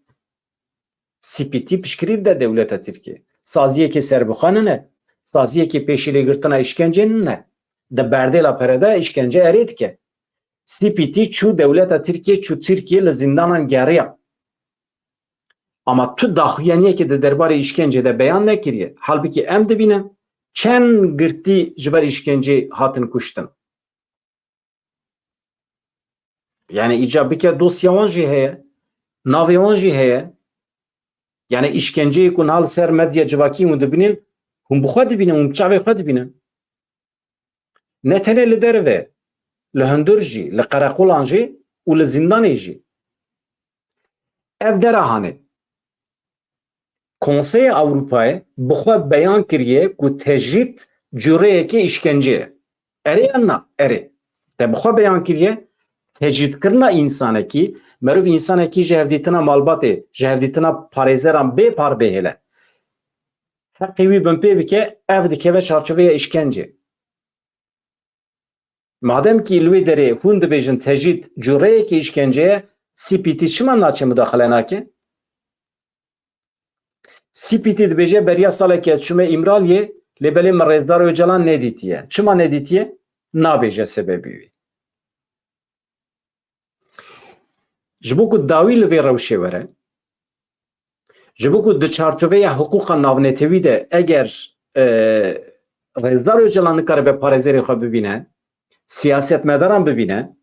C P T piştgirî dide dewleta Tirkiyê. Saziyekê serbixwe nine. saziyekî pêşîlêgirtina îşkencê nîne. Di berdêla pere de îşkence erê dike. C P T çû dewleta Tirkiye, çû Tirkiye li zîndanan geriya. Ama tu daxuyaniyekê di derbarê îşkencê de beyan nekiriye. Halbikî em dibînin çend girtî ji ber îşkencê hatin kuştin. Yani îca bike dosya wan jî heye, navê wan jî heye. Yani îşkenceyê ku niha li ser medya civakî hûn dibînin, hûn bi xwe dibînin, hûn bi çavê xwe dibînin. Ne tenê li derve, li hundir jî, li qereqolan jî û li zîndanê jî. Ev dera hanê. Konseya Ewropayê bi xwe beyan kiriye ku tecrîd cureyekê îşkence ye. Erê yan na? Erê. Te bi xwe beyan kiriye, tecrîdkirina însanekî, meriv însanekî ji hevdîtina malbatê, ji hevdîtina parêzeran bê par bêhêle. Heqê wî binpê bike, ev dikeve çarçoveya îşkencê. Madem kî li wê derê hûn dibêjin tecrîd cureyekê îşkence ye, C P T çima naçe mudaxile nake? C P T dibêje beriya salekê ez çûme Îmraliyê, lê belê min Rêzdar Ocalan nedîtiye. Çima nedîtiye? Nabêje sebebî wî. Ji bo ku dawî li vê rewşê were, ji bo ku di çarçoveya hiqûqa navnetewî de eger, e, Rêzdar Ocalan nikaribe parêzerê xwe bibîne, siyasetmedaran bibîne,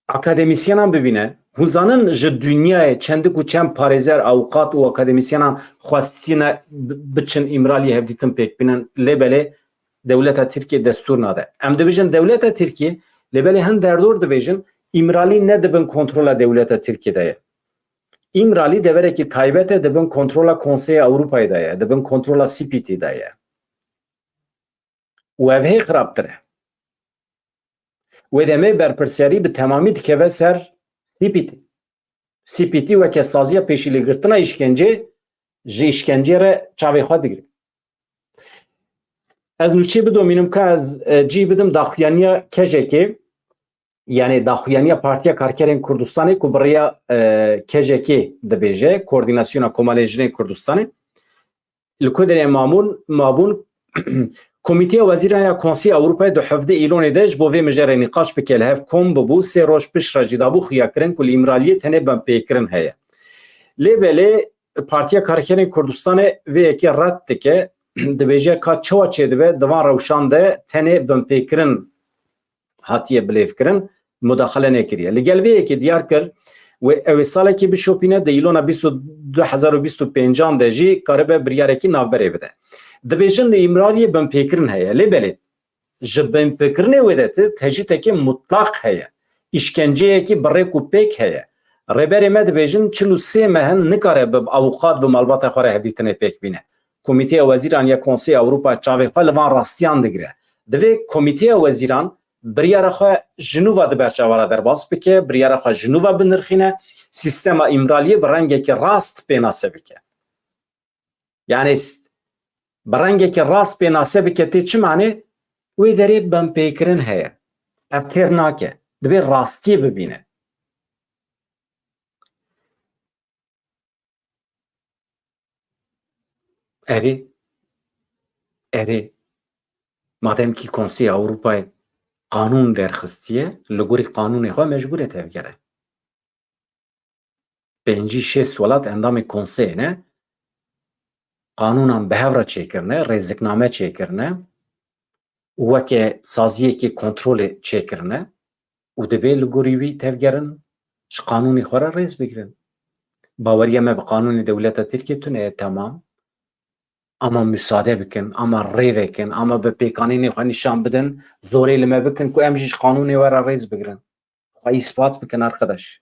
akademîsyenan bibîne, hûn zanin ji dinyayê çendik û çend parêzer, awqat û akademîsyenan xwestîne bi-, biçin Îmraliyê hevdîtin pêk bînin, lê belê dewleta Tirkiye destûr nade. Em dibêjin dewleta Tirkiye, lê belê hin derdor dibêjin Îmralî ne di bin kontrola dewleta Tirkiye de ye. Îmralî deverekî taybet e, di bin kontrola Konseya Ewropayê de ye, di bin kontrola C P T de ye. Û ev hê xirabtir e. Wê demê berpirsiyarî bi temamî dikeve ser C P T. C P T weke saziya pêşîlêgirtina îşkencê ji îşkencê re çavê xwe digire. Ez nûçê bidomînim ka ez, e, cî bidim daxuyaniya K J K'ê, yani daxuyaniya Partiya Karkerên Kurdistanê ku bi rêya, e, K J K'ê dibêje, Koordînasyona Komalê Jinên Kurdistanê. Li ku derê mabûn, mabûn Komîteya Wezîran ya Konseya Ewropayê di hevdeh Îlonê de ji bo vê mijarê nîqaş bike li hev kom bibû, sê roj piştre jî dabû xuyakirin ku li Îmraliyê tenê binpêkirin heye. Lê belê Partiya Karkerên Kurdistanê vê yekê red dike, dibêje ka çawa çêdibe di van rewşan de tenê binpêkirin hatiye bilêvkirin, mudaxile nekiriye. Li gel vê yekê diyar kir, wê ew ê salekê bişopîne, di îlona bîst û du hezar û bîst û pêncan de jî karibe biryarekî navberê bide. Dibêjin li Îmraliyê binpêkirin heye, lê belê ji binpêkirinê wê de ti tecrîtekê mutlaq heye, îşkenceyekî bi rêk û pêk heye. Rêberê me dibêjin çil û sê meh in nikare bi awqat, bi malbata xwe re hevdîtinê pêk bîne. Komîteya Wezîran ya Konseya Ewropa çavê xwe li van rastiyan digire. Divê Komîteya Wezîran biryara xwe ji nû ve di berçava re derbas bike, biryara xwe ji nû ve binirxîne, sîstema Îmraliyê bi rengekî rast pênase bike. Yani s-, bi rengekî rast pênase bike tê çi mane? Wê derê binpêkirin heye. Ev têr nake. Divê rastiyê bibîne. Erê, erê, madem kî Konseya Ewropayê qanûn derxistiye, li gorî qanûnê xwe mecbûr e tevgere. Pêncî şêst welat endamê Konseyê ne, qanûnan bi hev re çêkirine, rêzikname çêkirine û weke saziyekê kontrolê çêkirine û divê li gorî wî tevgerin, ji qanûnê xwe re rêz bigirin. Baweriya me bi qanûnê dewleta Tirkiyê tune ye, temam. Ama musade bikin, ama rê vekin, ama bi pêkanînê xwe nîşan bidin, zorê li me bikin ku em jî ji qanûnê we re rêz bigirin. Xwe îspat bikin, arkadaş.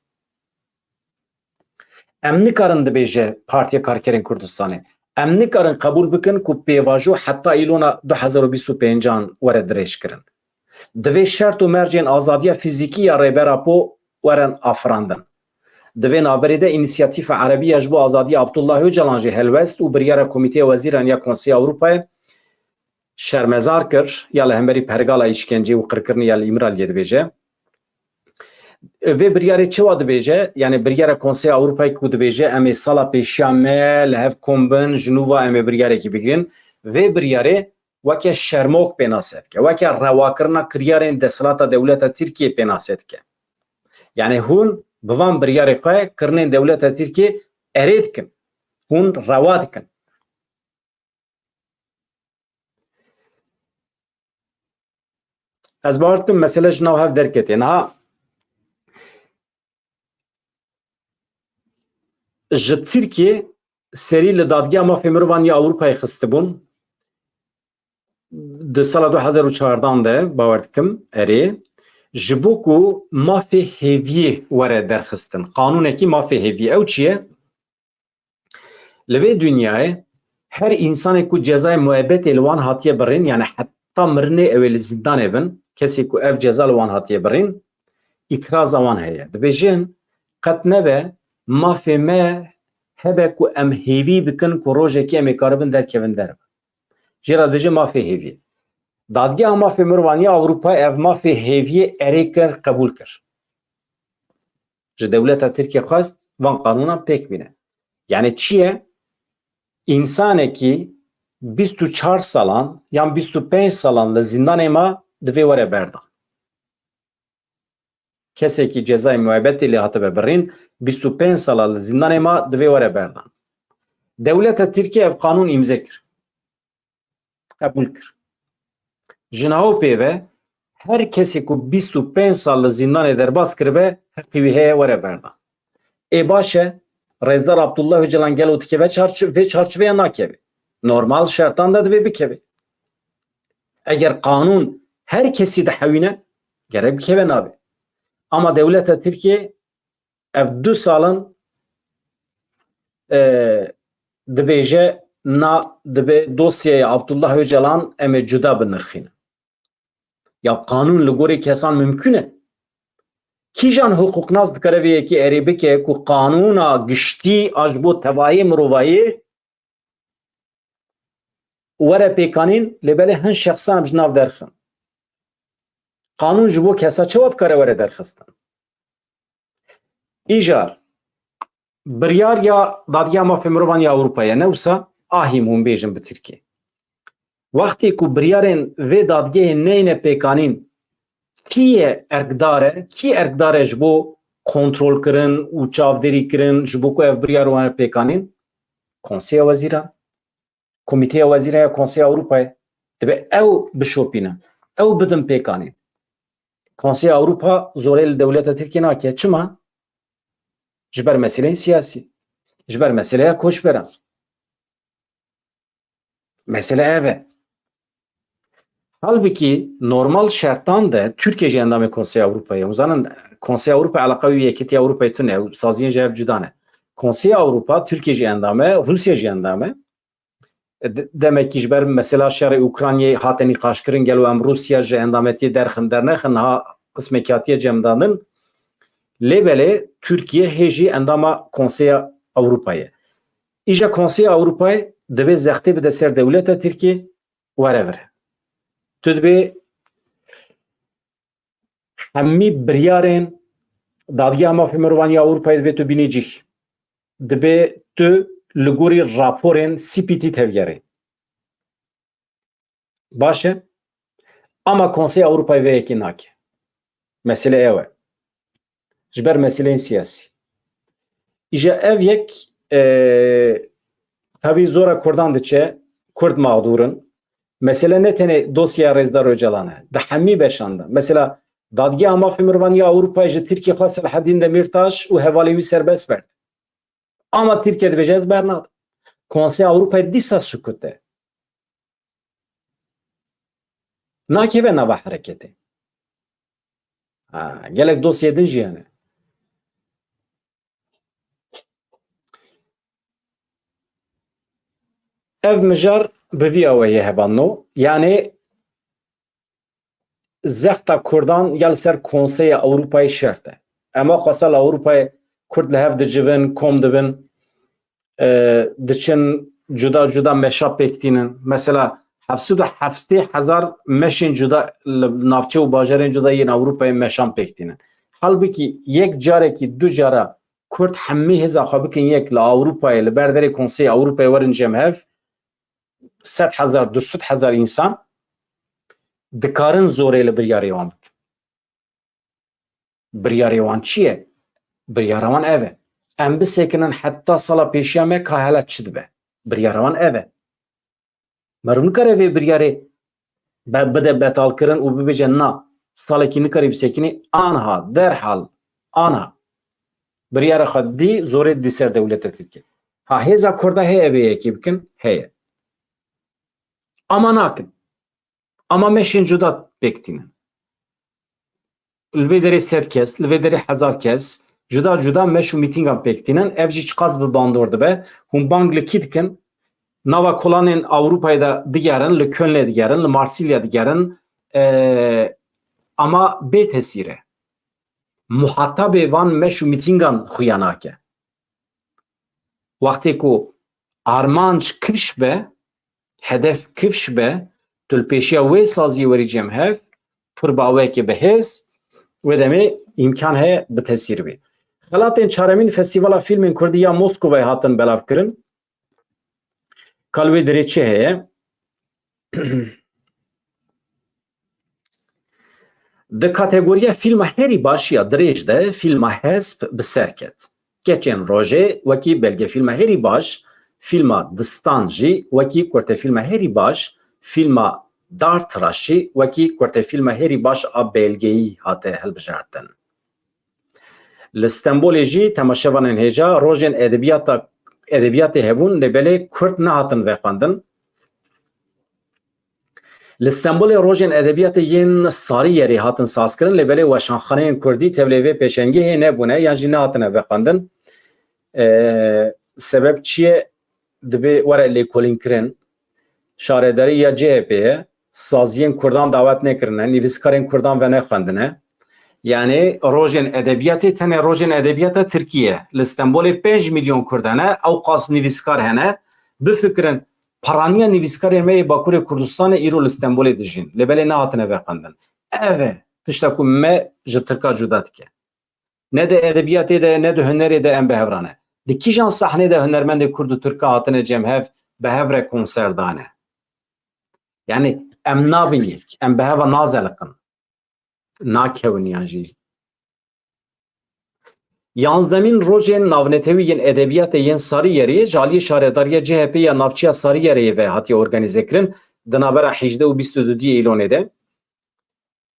Em nikarin, dibêje Partiya Karkerên Kurdistanê, em nikarin qebûl bikin ku pêvajo heta îlona du hezar û bîst û pêncan were dirêjkirin. Divê şert û mercên azadiya fîzîkî ya Rêber Apo werin afirandin. Di vê navberê de Înîsiyatîfa Erebî ya ji bo Azadiya Abdullah Ocalan jî helwest û biryara Komîteya Wezîran ya Konseya Ewropayê şermezar kir, ya li hemberî pergala îşkencê û qirkirinê ya li Îmraliyê dibêje. Vê biryarê çawa dibêje? Yani biryara Konseya Ewropayê ku dibêje, em ê sala pêşiya me li hev kom bin, ji nû ve em ê biryarekî bigirin. vê biryarê weke şermok pênase dike, weke rewakirina kiryarên desthilata dewleta Tirkiyê pênase dike. Yanî hûn bi van biryarê xwe kirinên dewleta Tirkiyê erê dikin. Hûn rewa dikin. Ez bawer dikim mesele ji nav hev derketê. Niha ji Tirkiyê serî li Dadgeha Mafê Mirovan ya Ewropayê xistibûn. Di sala du hezar û çardan de, bawer dikim, erê, ji bo ku mafê hêviyê were derxistin. Qanûnekî mafê hêviyê. Ew çi ye? Li vê dinyayê her însanê ku cezayê muebetê li wan hatiye birîn, yani heta mirinê ew ê li zîndanê bin, kesê ku ev ceza li wan hatiye birîn, îtiraza wan heye. Dibêjin, qet nebe mafê me hebe ku em hêvî bikin ku rojekê em ê karibin derkevin derve. Jê re dibêje mafê hêviyê. Dadgeha Mafê Mirovan ya Ewropa ev mafê hêviyê erê kir, qebûl kir. Ji dewleta Tirkiye xwest van qanûnan pêk bîne. Yani çi ye? Însanekî bîst û çar salan yan bîst û pênc salan li zîndanê ma, divê were berdan. Kesekî cezayê muebetê lê hatibe birîn, bîst û pênc sala li zîndanê ma, divê were berdan. Dewleta Tirkiye ev qanûn îmze kir. Qebûl kir. Ji niha û pê ve her kesê ku bîst û pênc sal li zîndanê derbas kiribe, heqî wî heye were berdan. Ê baş e, Rêzdar Abdullah Ocalan gelo dikeve çarçi-, vê çarçiveya? Nakeve. Normal şertan de divê bikeve. Eger qanûn her kesî dihewîne, gerek bikeve, nabe. Ama dewleta Tirkiye ev du sal in, e, dibêje na, dibe dosyaya Abdullah Ocalan em ê cuda binirxînin. Ya qanûn li gorî kesan mimkûn e? Kîjan hiqûqnas dikare vê yekê erê bike ku qanûna giştî a ji bo tevayê mirovayê were pêkanîn, lê belê hin şexsan em ji nav derxin. Qanûn ji bo kesa çawa dikare were derxistin? Îcar, biryar ya Dadgeha Mafê Mirovan ya Ewropayê ne wisa, ahîm hûn bêjin bi Tirkî. Wextê ku biryarên vê dadgehê neyne pêkanîn, kî ye erkdar e? Kî erkdar e ji bo kontrolkirin û çavdêrîkirin, ji bo ku ev biryar wane pêkanîn? Konseya Wezîran, Komîteya Wezîran ya Konseya Ewropayê. Dibe ew bişopînin, ew bidin pêkanîn. Konseya Ewropa zorê li dewleta Tirkiyê nake. Çima? Ji ber meseleyên siyasî. Ji ber meseleya koçberan. Mesele ev e. Halbikî normal şertan de Tirkiye jî endamê Konseya Ewropayê ye. Hûn zanin Konseya Ewropa eleqa wî Yekîtiya Ewropayê tune ye. Saziyên ji hev cuda ne. Konseya Ewropa, Tirkiye jî endam e, Rûsya jî endam e. De-, demekî ji ber mesela şerê Ukraynayê hate nîqaşkirin, gelo em Rûsya ji endametiyê derxin dernexin, niha qismekî hatiye cemdandin. Lê belê Tirkiye hê jî endama Konseya Ewropayê ye. Îja Konseya Ewropayê divê zextê bide ser dewleta Tirkiyê, were vir. Tu dibê hemî biryarên Dadgeha Mafê Mirovan ya Ewropayê divê tu bînî cih. Dibê tu li gorî raporên C P T tevgerî. Baş e. Ama Konseya Ewropayê vê yekê nake. Mesele ew e. Ji ber meseleyên siyasî. Îja ev yek, e, tabî zora Kurdan diçe, Kurd mağdur in. Mesele ne tenê dosyeya Rêzdar Ocalan e. Di hemî beşan de. Mesela Dadgeha Mafê Mirovan ya Ewropayê ji Tirkiyê xwest Selahaddîn Demîrtaş û hevalên wî serbest berd. Ama Tirkiye dibêje ez bernadim. Konseya Ewropayê dîsa sukut e. Nakeve nava hereketê. Ha, gelek dosyê din jî hene. Ev mijar bi vî awayî ye hevalno. Yanê zexta Kurdan ya li ser Konseya Ewropayê şert e. Ema xwesa li Ewropayê Kurd li hev dicivin, kom dibin, e, diçin cuda cuda meşa pêk tînin. Mesela heft sed û heftê hezar meşên cuda li navçe û bajarên cuda yên Ewropayê meşan pêk tînin. Halbikî yek carekî, du cara Kurd hemî hêza xwe bikin yek li Ewropayê, li ber derê Konseya Ewropayê werin cem hev, sed hezar, du sed hezar însan dikarin zorê li biryarê wan bikin. Biryarê wan çi ye? Biryara wan ev e. Em bisekinin heta sala pêşiya me ka hela çi dibe. Biryara wan ev e. Meriv nikare vê biryarê be-, bide betalkirin û bibêje na, salekî nikarî bisekinî, anha, derhal, anha. Biryara xwe dî, zorê didî ser dewleta Tirkiyê. Ha hêza Kurda heye vê yekê bikin? Heye. Ama nakin. Ama meşên cuda pêk tînin. Li vê derê sed kes, li vê derê hezar kes, cuda cuda meş û mîtîngan pêk tînin. Ev jî çiqas bi bandor dibe. Hûn bang li kî dikin? Nava kolanên Ewropayê de digerin, li Kölnê digerin, li Marsilya digerin. E, ama bê tesîr e. Muhatabê van meş û mîtîngan xuya nake. Wextê ku armanc kifş be, hedef kifş be, tu li pêşiya wê saziyê werî cem hev, pir bi awayekê bi hêz, wê demê îmkan heye bi tesîr bê. Xelatên çaremîn Festîvala Fîlmên Kurdî ya Moskovayê hatin belavkirin. Ka li wê derê çi heye? Di kategoriya fîlma herî baş ya dirêj de fîlma Hesp bi ser ket. Keçên Rojê wekî belgefîlma herî baş, fîlma Distan jî wekî kurtefîlma herî baş, fîlma Dartiraş jî wekî kurtefîlma herî baş a belgeyî hate hilbijartin. Li Stenbolê jî temaşevanên hêja rojên edebiyata, edebiyatê hebûn, lê belê kurd nehatin vexwendin. Li Stenbolê rojên edebiyatê yên Sariyerê hatin sazkirin, lê belê weşanxaneyên kurdî tevlê vê pêşengehê nebûne yan jî nehatine vexwendin. Ee, sebeb çi ye? Dibê were lêkolînkirin. Şaredarî ya C H P ye. Saziyên kurdan dawet nekirine, nivîskarên kurdan venexwendine. Yanî rojên edebiyatê tenê rojên edebiyata Tirkî ye. Li Stenbolê pênc milyon kurd hene, ew qas nivîskar hene. Bifikirin, peraniya nivîskarên me yê Bakurê Kurdistanê îro li Stenbolê dijîn. Lê belê nehatine vexwendin. Ev e tişta ku me ji Tirka cuda dike. Ne di edebiyatê de, ne di hunerê de em bi hev re ne. Di kîjan sahnê de hunermendê kurd û tirka hatine cem hev, bi hev re konser dane? Yanî em nabin yek, em bi hev re nazeliqin. Nakewin yan jî. Yanzdemîn rojên navnetewî yên edebiyatê yên Sariyerê ji aliyê şaredariya C H P ya navçeya Sariyerê ve hatiye organîzekirin, di navbera hejdeh û bîst û du Îlonê de.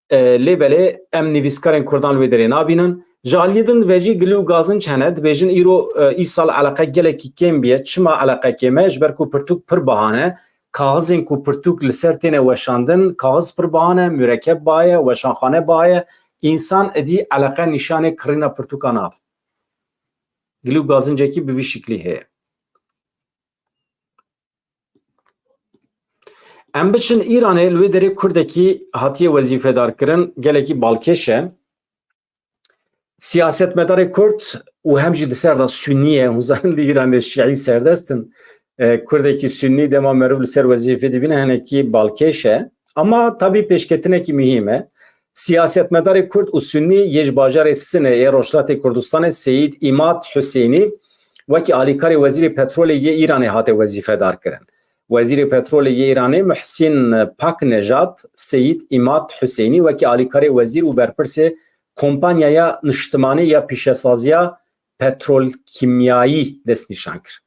E, lê belê em nivîskarên kurdan li wê derê nabînin. Ji aliyê din ve jî gilî û gazinc hene, dibêjin îro, e, îsal eleqe gelekî kêm bûye. Çima eleqe kêm e? Ji ber ku pirtûk pir biha ne. Kaxizên ku pirtûk li ser têne weşandin, kaxiz pir biha ne, murekeb biha ye, weşanxane biha ye. Însan êdî eleqe nîşanê kirîna pirtûka nabe. Gilî û gazincekî bi vî şiklî heye. Em biçin Îranê, li wê derê kurdekî hatiye wezîfedarkirin, gelekî balkêş e. Siyasetmedarê kurd û hem jî di ser de sunnî ye, hûn zanin li Îranê şîî serdest in. E, kurdekî sunnî dema meriv li ser wezîfê dibîne hinekî balkêş e. Ama tabî pêşketinekî muhîm e. Siyasetmedarê kurd û sunnî yê ji bajarê Sinê yê Rojhilatê Kurdistanê Seyîd Îmad Huseynî wekî alîkarê Wezîrê Petrolê yê Îranê hate wezîfedarkirin. Wezîrê Petrolê yê Îranê Muhsîn Paknejad Seyîd Îmad Huseynî wekî alîkarê wezîr û berpirsê Kompanyaya Niştimanî ya Pîşesaziya Petrolkîmyayî destnîşan kir.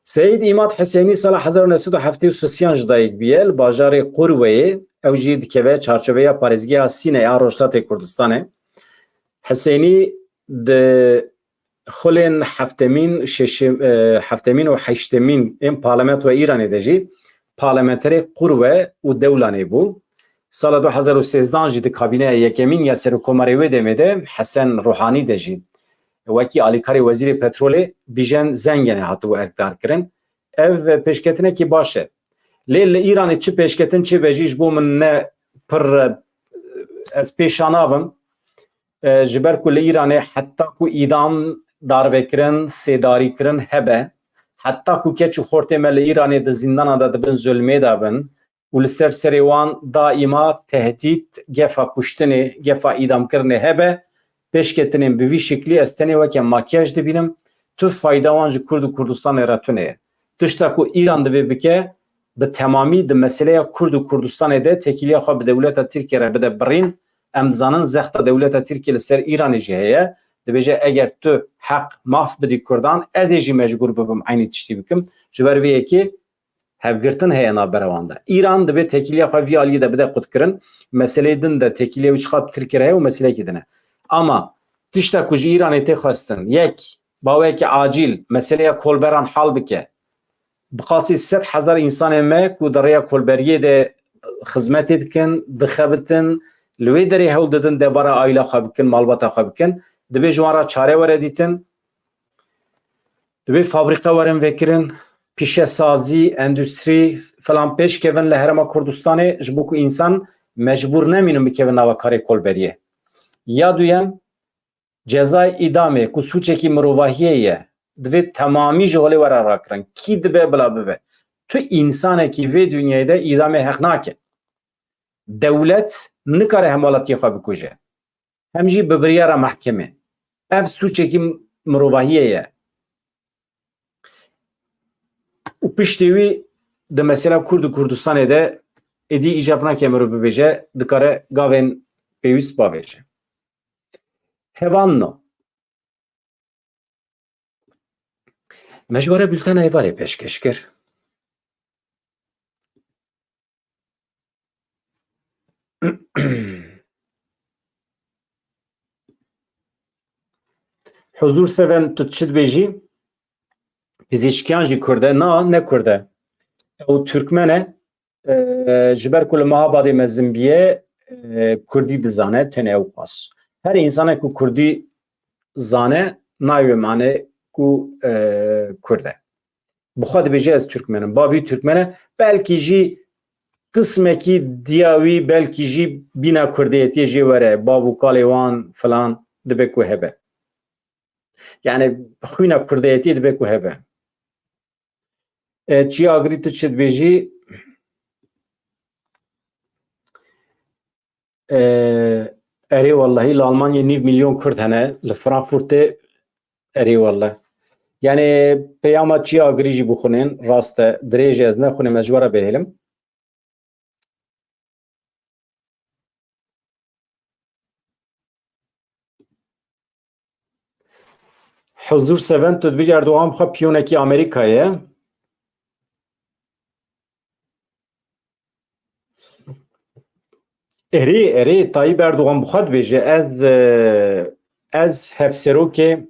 Seyîd Îmad Huseynî sala hezar û neh sed û heftê û sisiyan ji dayik bûye, li bajarê Qurweyê, ew jî dikeve çarçoveya parêzgeha Sînê a Rojhilatê Kurdistanê. Huseynî di xulên heftemîn, şeşem-, e, heftemîn û heştemîn ên parlamentoya Îranê de jî parlamenterê Qurwe û Dewlanê bû. Sala du hezar û sêzdan jî di kabîneya yekemîn ya serokkomarê wê demê de Hesen Ruhanî de jî wekî alîkarê wezîrê petrolê Bîjen Zengenê hatibû erkdarkirin. Ev pêşketinekî baş e. Lê li Îranê çi pêşketin çêbe jî ji bo min ne pir, e, ez pêşa nabim. E, ji ber ku li Îranê heta ku îdam, darvekirin, sêdarîkirin hebe, heta ku keç û xortê me li Îranê di zîndana de di bin zulmê de bin, û li ser serê wan daîma tehdît, gefa kuştinê, gefa îdamkirinê hebe, pêşketinên bi vî şiklî ez tenê weke makyaj dibînim, tu fayda wan ji Kurd û Kurdistanê re tune ye. Tişta ku Îran divê bike, bi temamî di meseleya Kurd û Kurdistanê de têkiliya xwe bi dewleta Tirkiye re bide birîn. Em dizanin zexta dewleta Tirkiye li ser Îranê jî heye. Dibêje, eger tu heq, maf bidî Kurdan, ez ê jî mecbûr bibim eynî tiştî bikim. Ji ber vê yekê hevgirtin heye navbera wan de. Îran divê têkiliya xwe vî aliyê de bide qutkirin. Meseleyê din de têkiliya wî çiqas bi Tirkiye re heye û meseleyekî din e. Ama tişta ku ji Îranê tê xwestin, yek, bi awayekî acîl meseleya kolberan hal bike. Bi qasî sed hezar însanên me ku di rêya kolberiyê de xizmetê dikin, dixebitin, li wê derê hewl didin debara aîla xwe bikin, malbata xwe bikin, divê ji wan re çare were dîtin. Divê fabrîka werin vekirin, pîşesazî, endustrî filan pêş kevin li Herêma Kurdistanê, ji bo ku însan mecbûr nemînin bikevin nava karê kolberiyê. Ya duyem, cezayê îdamê ku sûçekî mirovahiyê ye, divê temamî ji holê were rakirin. Kî dibe bila bibe. Tu însanekî vê dinyayê de îdamê heq nake. Dewlet nikare hemwelatiyê xwe bikuje. Hem jî bi biryara mehkemê. Ev sûçekî mirovahiyê ye. Û piştî wî di mesela Kurd û Kurdistanê de êdî îcab nake mirov bibêje, dikare gavên pêwîst bavêje. Hevalno. Me ji we re bultena êvarê pêşkêş kir. Huzur Seven, tu çi dibêjî? Pizîşkiyan jî Kurd e? Na, ne Kurd e. Ew Türkmen e. E, ji ber ku li Mehabadê mezin bûye, e, Kurdî dizane, tenê ew qas. Her însanek ku Kurdî zane, nayê wê mane ku, e, Kurd e. Bi xwe dibêje, ez Türkmen im. Bavî Türkmen e. Belkî jî qismekî diya wî, belkî jî bîna Kurdiyetiyê jê were. Bav û kalê wan filan dibe ku hebe. Yani xwîna Kurdiyetiyê dibe ku hebe. E, Çiya Agirî, tu çi dibêjî? E, erê wellahî li Almanyayê nîv milyon Kurd hene, li Frankfurtê, erê welleh. Yani peyama Çiya Agirî jî bixwînin, rast e, dirêj e, ez nexwînim, ez ji we re bihêlim. Huzur Seven, tu dibêjî Erdogan bi xwe piyonekî Amerîkayê ye. Erê, erê, Tayyip Erdogan bi xwe dibêje, ez, e, ez hevserokê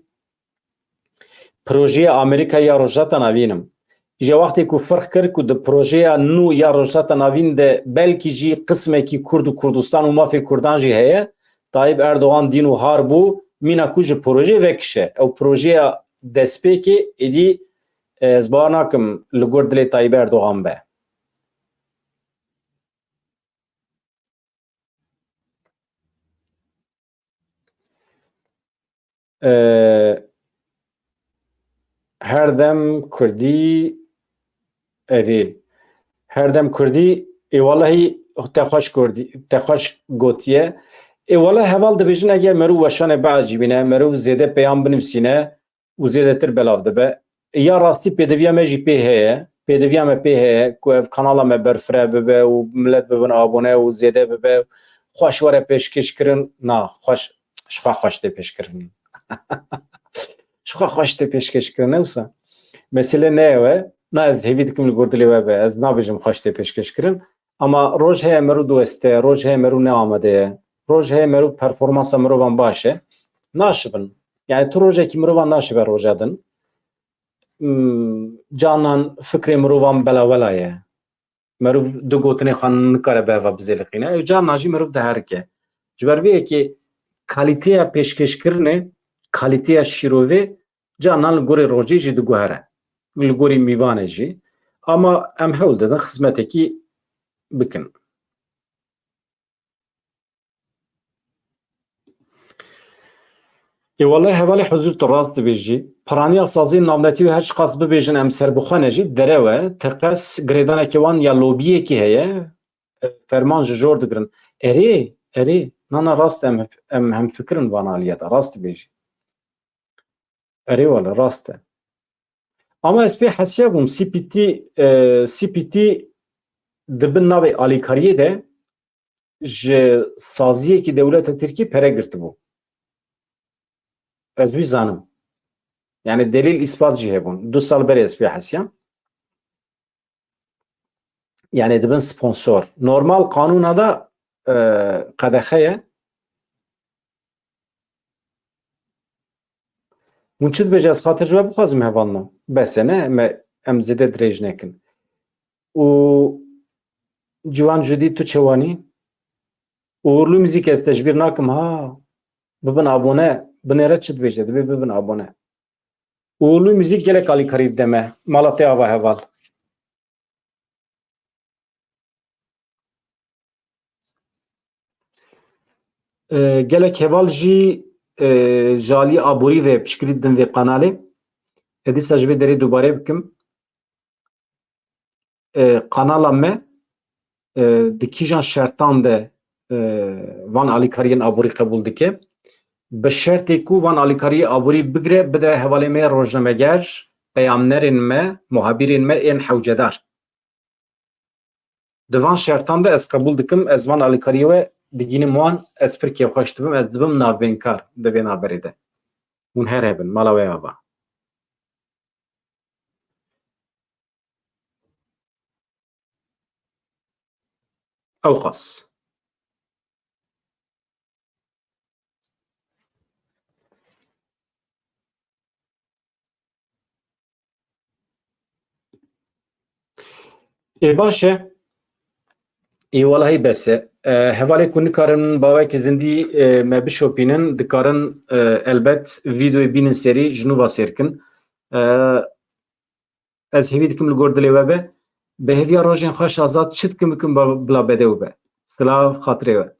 projeya Amerîka ya Rojhilata Navîn im. Îja wextê ku ferq kir ku di projeya nû ya Rojhilata Navîn de belkî jî qismekî Kurd û Kurdistan û mafê Kurdan jî heye, Tayyip Erdogan dîn û har bû, mîna ku ji projeyê vekişe. Ew projeya destpêkê êdî, e, ez bawer nakim li gor dilê Tayyip Erdogan be. E, her dem Kurdî, erê. Her dem Kurdî, ê welehî te xweş Kurdî, te xweş gotiye. Ê weleh heval dibêjin, eger merû weşanê biecibîne, merû zêde peyam binivîsîne, û zêdetir belav dibe. Ya rastî pêdiviya me jî pê heye. Pêdiviya me pê heye ku ev kanala me berfireh bibe û milet bibin abone û zêde bibe. Xweş were pêşkêş kirin. Na, xweş, ji xwe xweş tê pêşkirinê. Ji xwe xweş tê pêşkêş kirin, ne wisa? Mesele ne ew e. Na, ez hêvî dikim li gor dilê we be. Ez nabêjim xweş tê pêşkêş kirin. Ama roj heye merû diweste, roj heye merû ne amade ye. Roj heye merû performansa mirovan baş e. Naşibin. Yani tu rojekî mirovan naşibe roja din. Hmm, canan fikrê mirovan belawela ye. Merov du gotinê xwe nikare bi heva bizêliqîne. Ew canan jî merov diherike. Ji ber vê yekê kalîteya pêşkêşkirinê, kalîteya şîrovê canan li gorî rojê jî diguhere. Li gorî mîvanê jî. Ama em hewl didin xizmetekî bikin. Ê wele hevalê huzur, tu rast dibêjî. Piraniya saziyên navnetî û her çiqas bibêjin em serbixwe ne jî, derew e. Teqez girêdanekê wan ya lobiyekî heye. Ferman ji jor digirin. Erê, erê. Na, na, rast e, em, em hemfikir in van aliyê de. Rast dibêjî. Erê wele, rast e. Ama ez pê hesiya bûm, C P T, e, C P T di bin navê alîkariyê de ji saziyekî dewleta Tirkî pere girtibû. Ez wî zanim. Yani delîl îspat jî hebûn. Du sal berê ez pê hesiyam. Yani dibin sponsor. Normal qanûna da, e, qedexe ye. Hûn çi dibêje, ez xatir ji we bixwazim, hevalno? Bes e, ne? Em, em zêde dirêj nekin. Û Ciwan Judî, tu çewanî? Uğurlu Müzik, ez te ji bîr nakim ha. Bibin abone. Binêre çi dibêje? Dibê bibin abone. Uğurlu Müzik gelek alîkarî dide me. Mala te ava, heval. E, gelek heval jî, e, ji alî aborî ve piştgirî didin vê qanalê. E, dîsa ji vê derê dubare bikim. E, qanala me, e, di kîjan şertan de, e, van alîkariyên aborî qebûl dike? Bi şertê ku van alîkariyê aborî bigire, bide hevalê me rojnameger, peyamnerên me, muhabîrên me ên hewcedar. Di van şertan de ez qebûl dikim, ez van alîkariyê we digînim wan, ez pir kêfxweş dibim, ez dibim navbênkar di vê navberê de. Hûn her hebin, mala we ava. Ewqas. Ê, baş e. Ê, welahî bes e. E, hevalê ku nikarin baweke zindî, e, me bişopînin, dikarin, e, elbet vîdeoyê bînin serî, ji nû ve sêr kin. E, ez hêvî dikim li gor dilê we be. Bi hêviya rojên xweş, Azad, çi dikim bikim ba-, bila bedew be. Silav, xatirê we.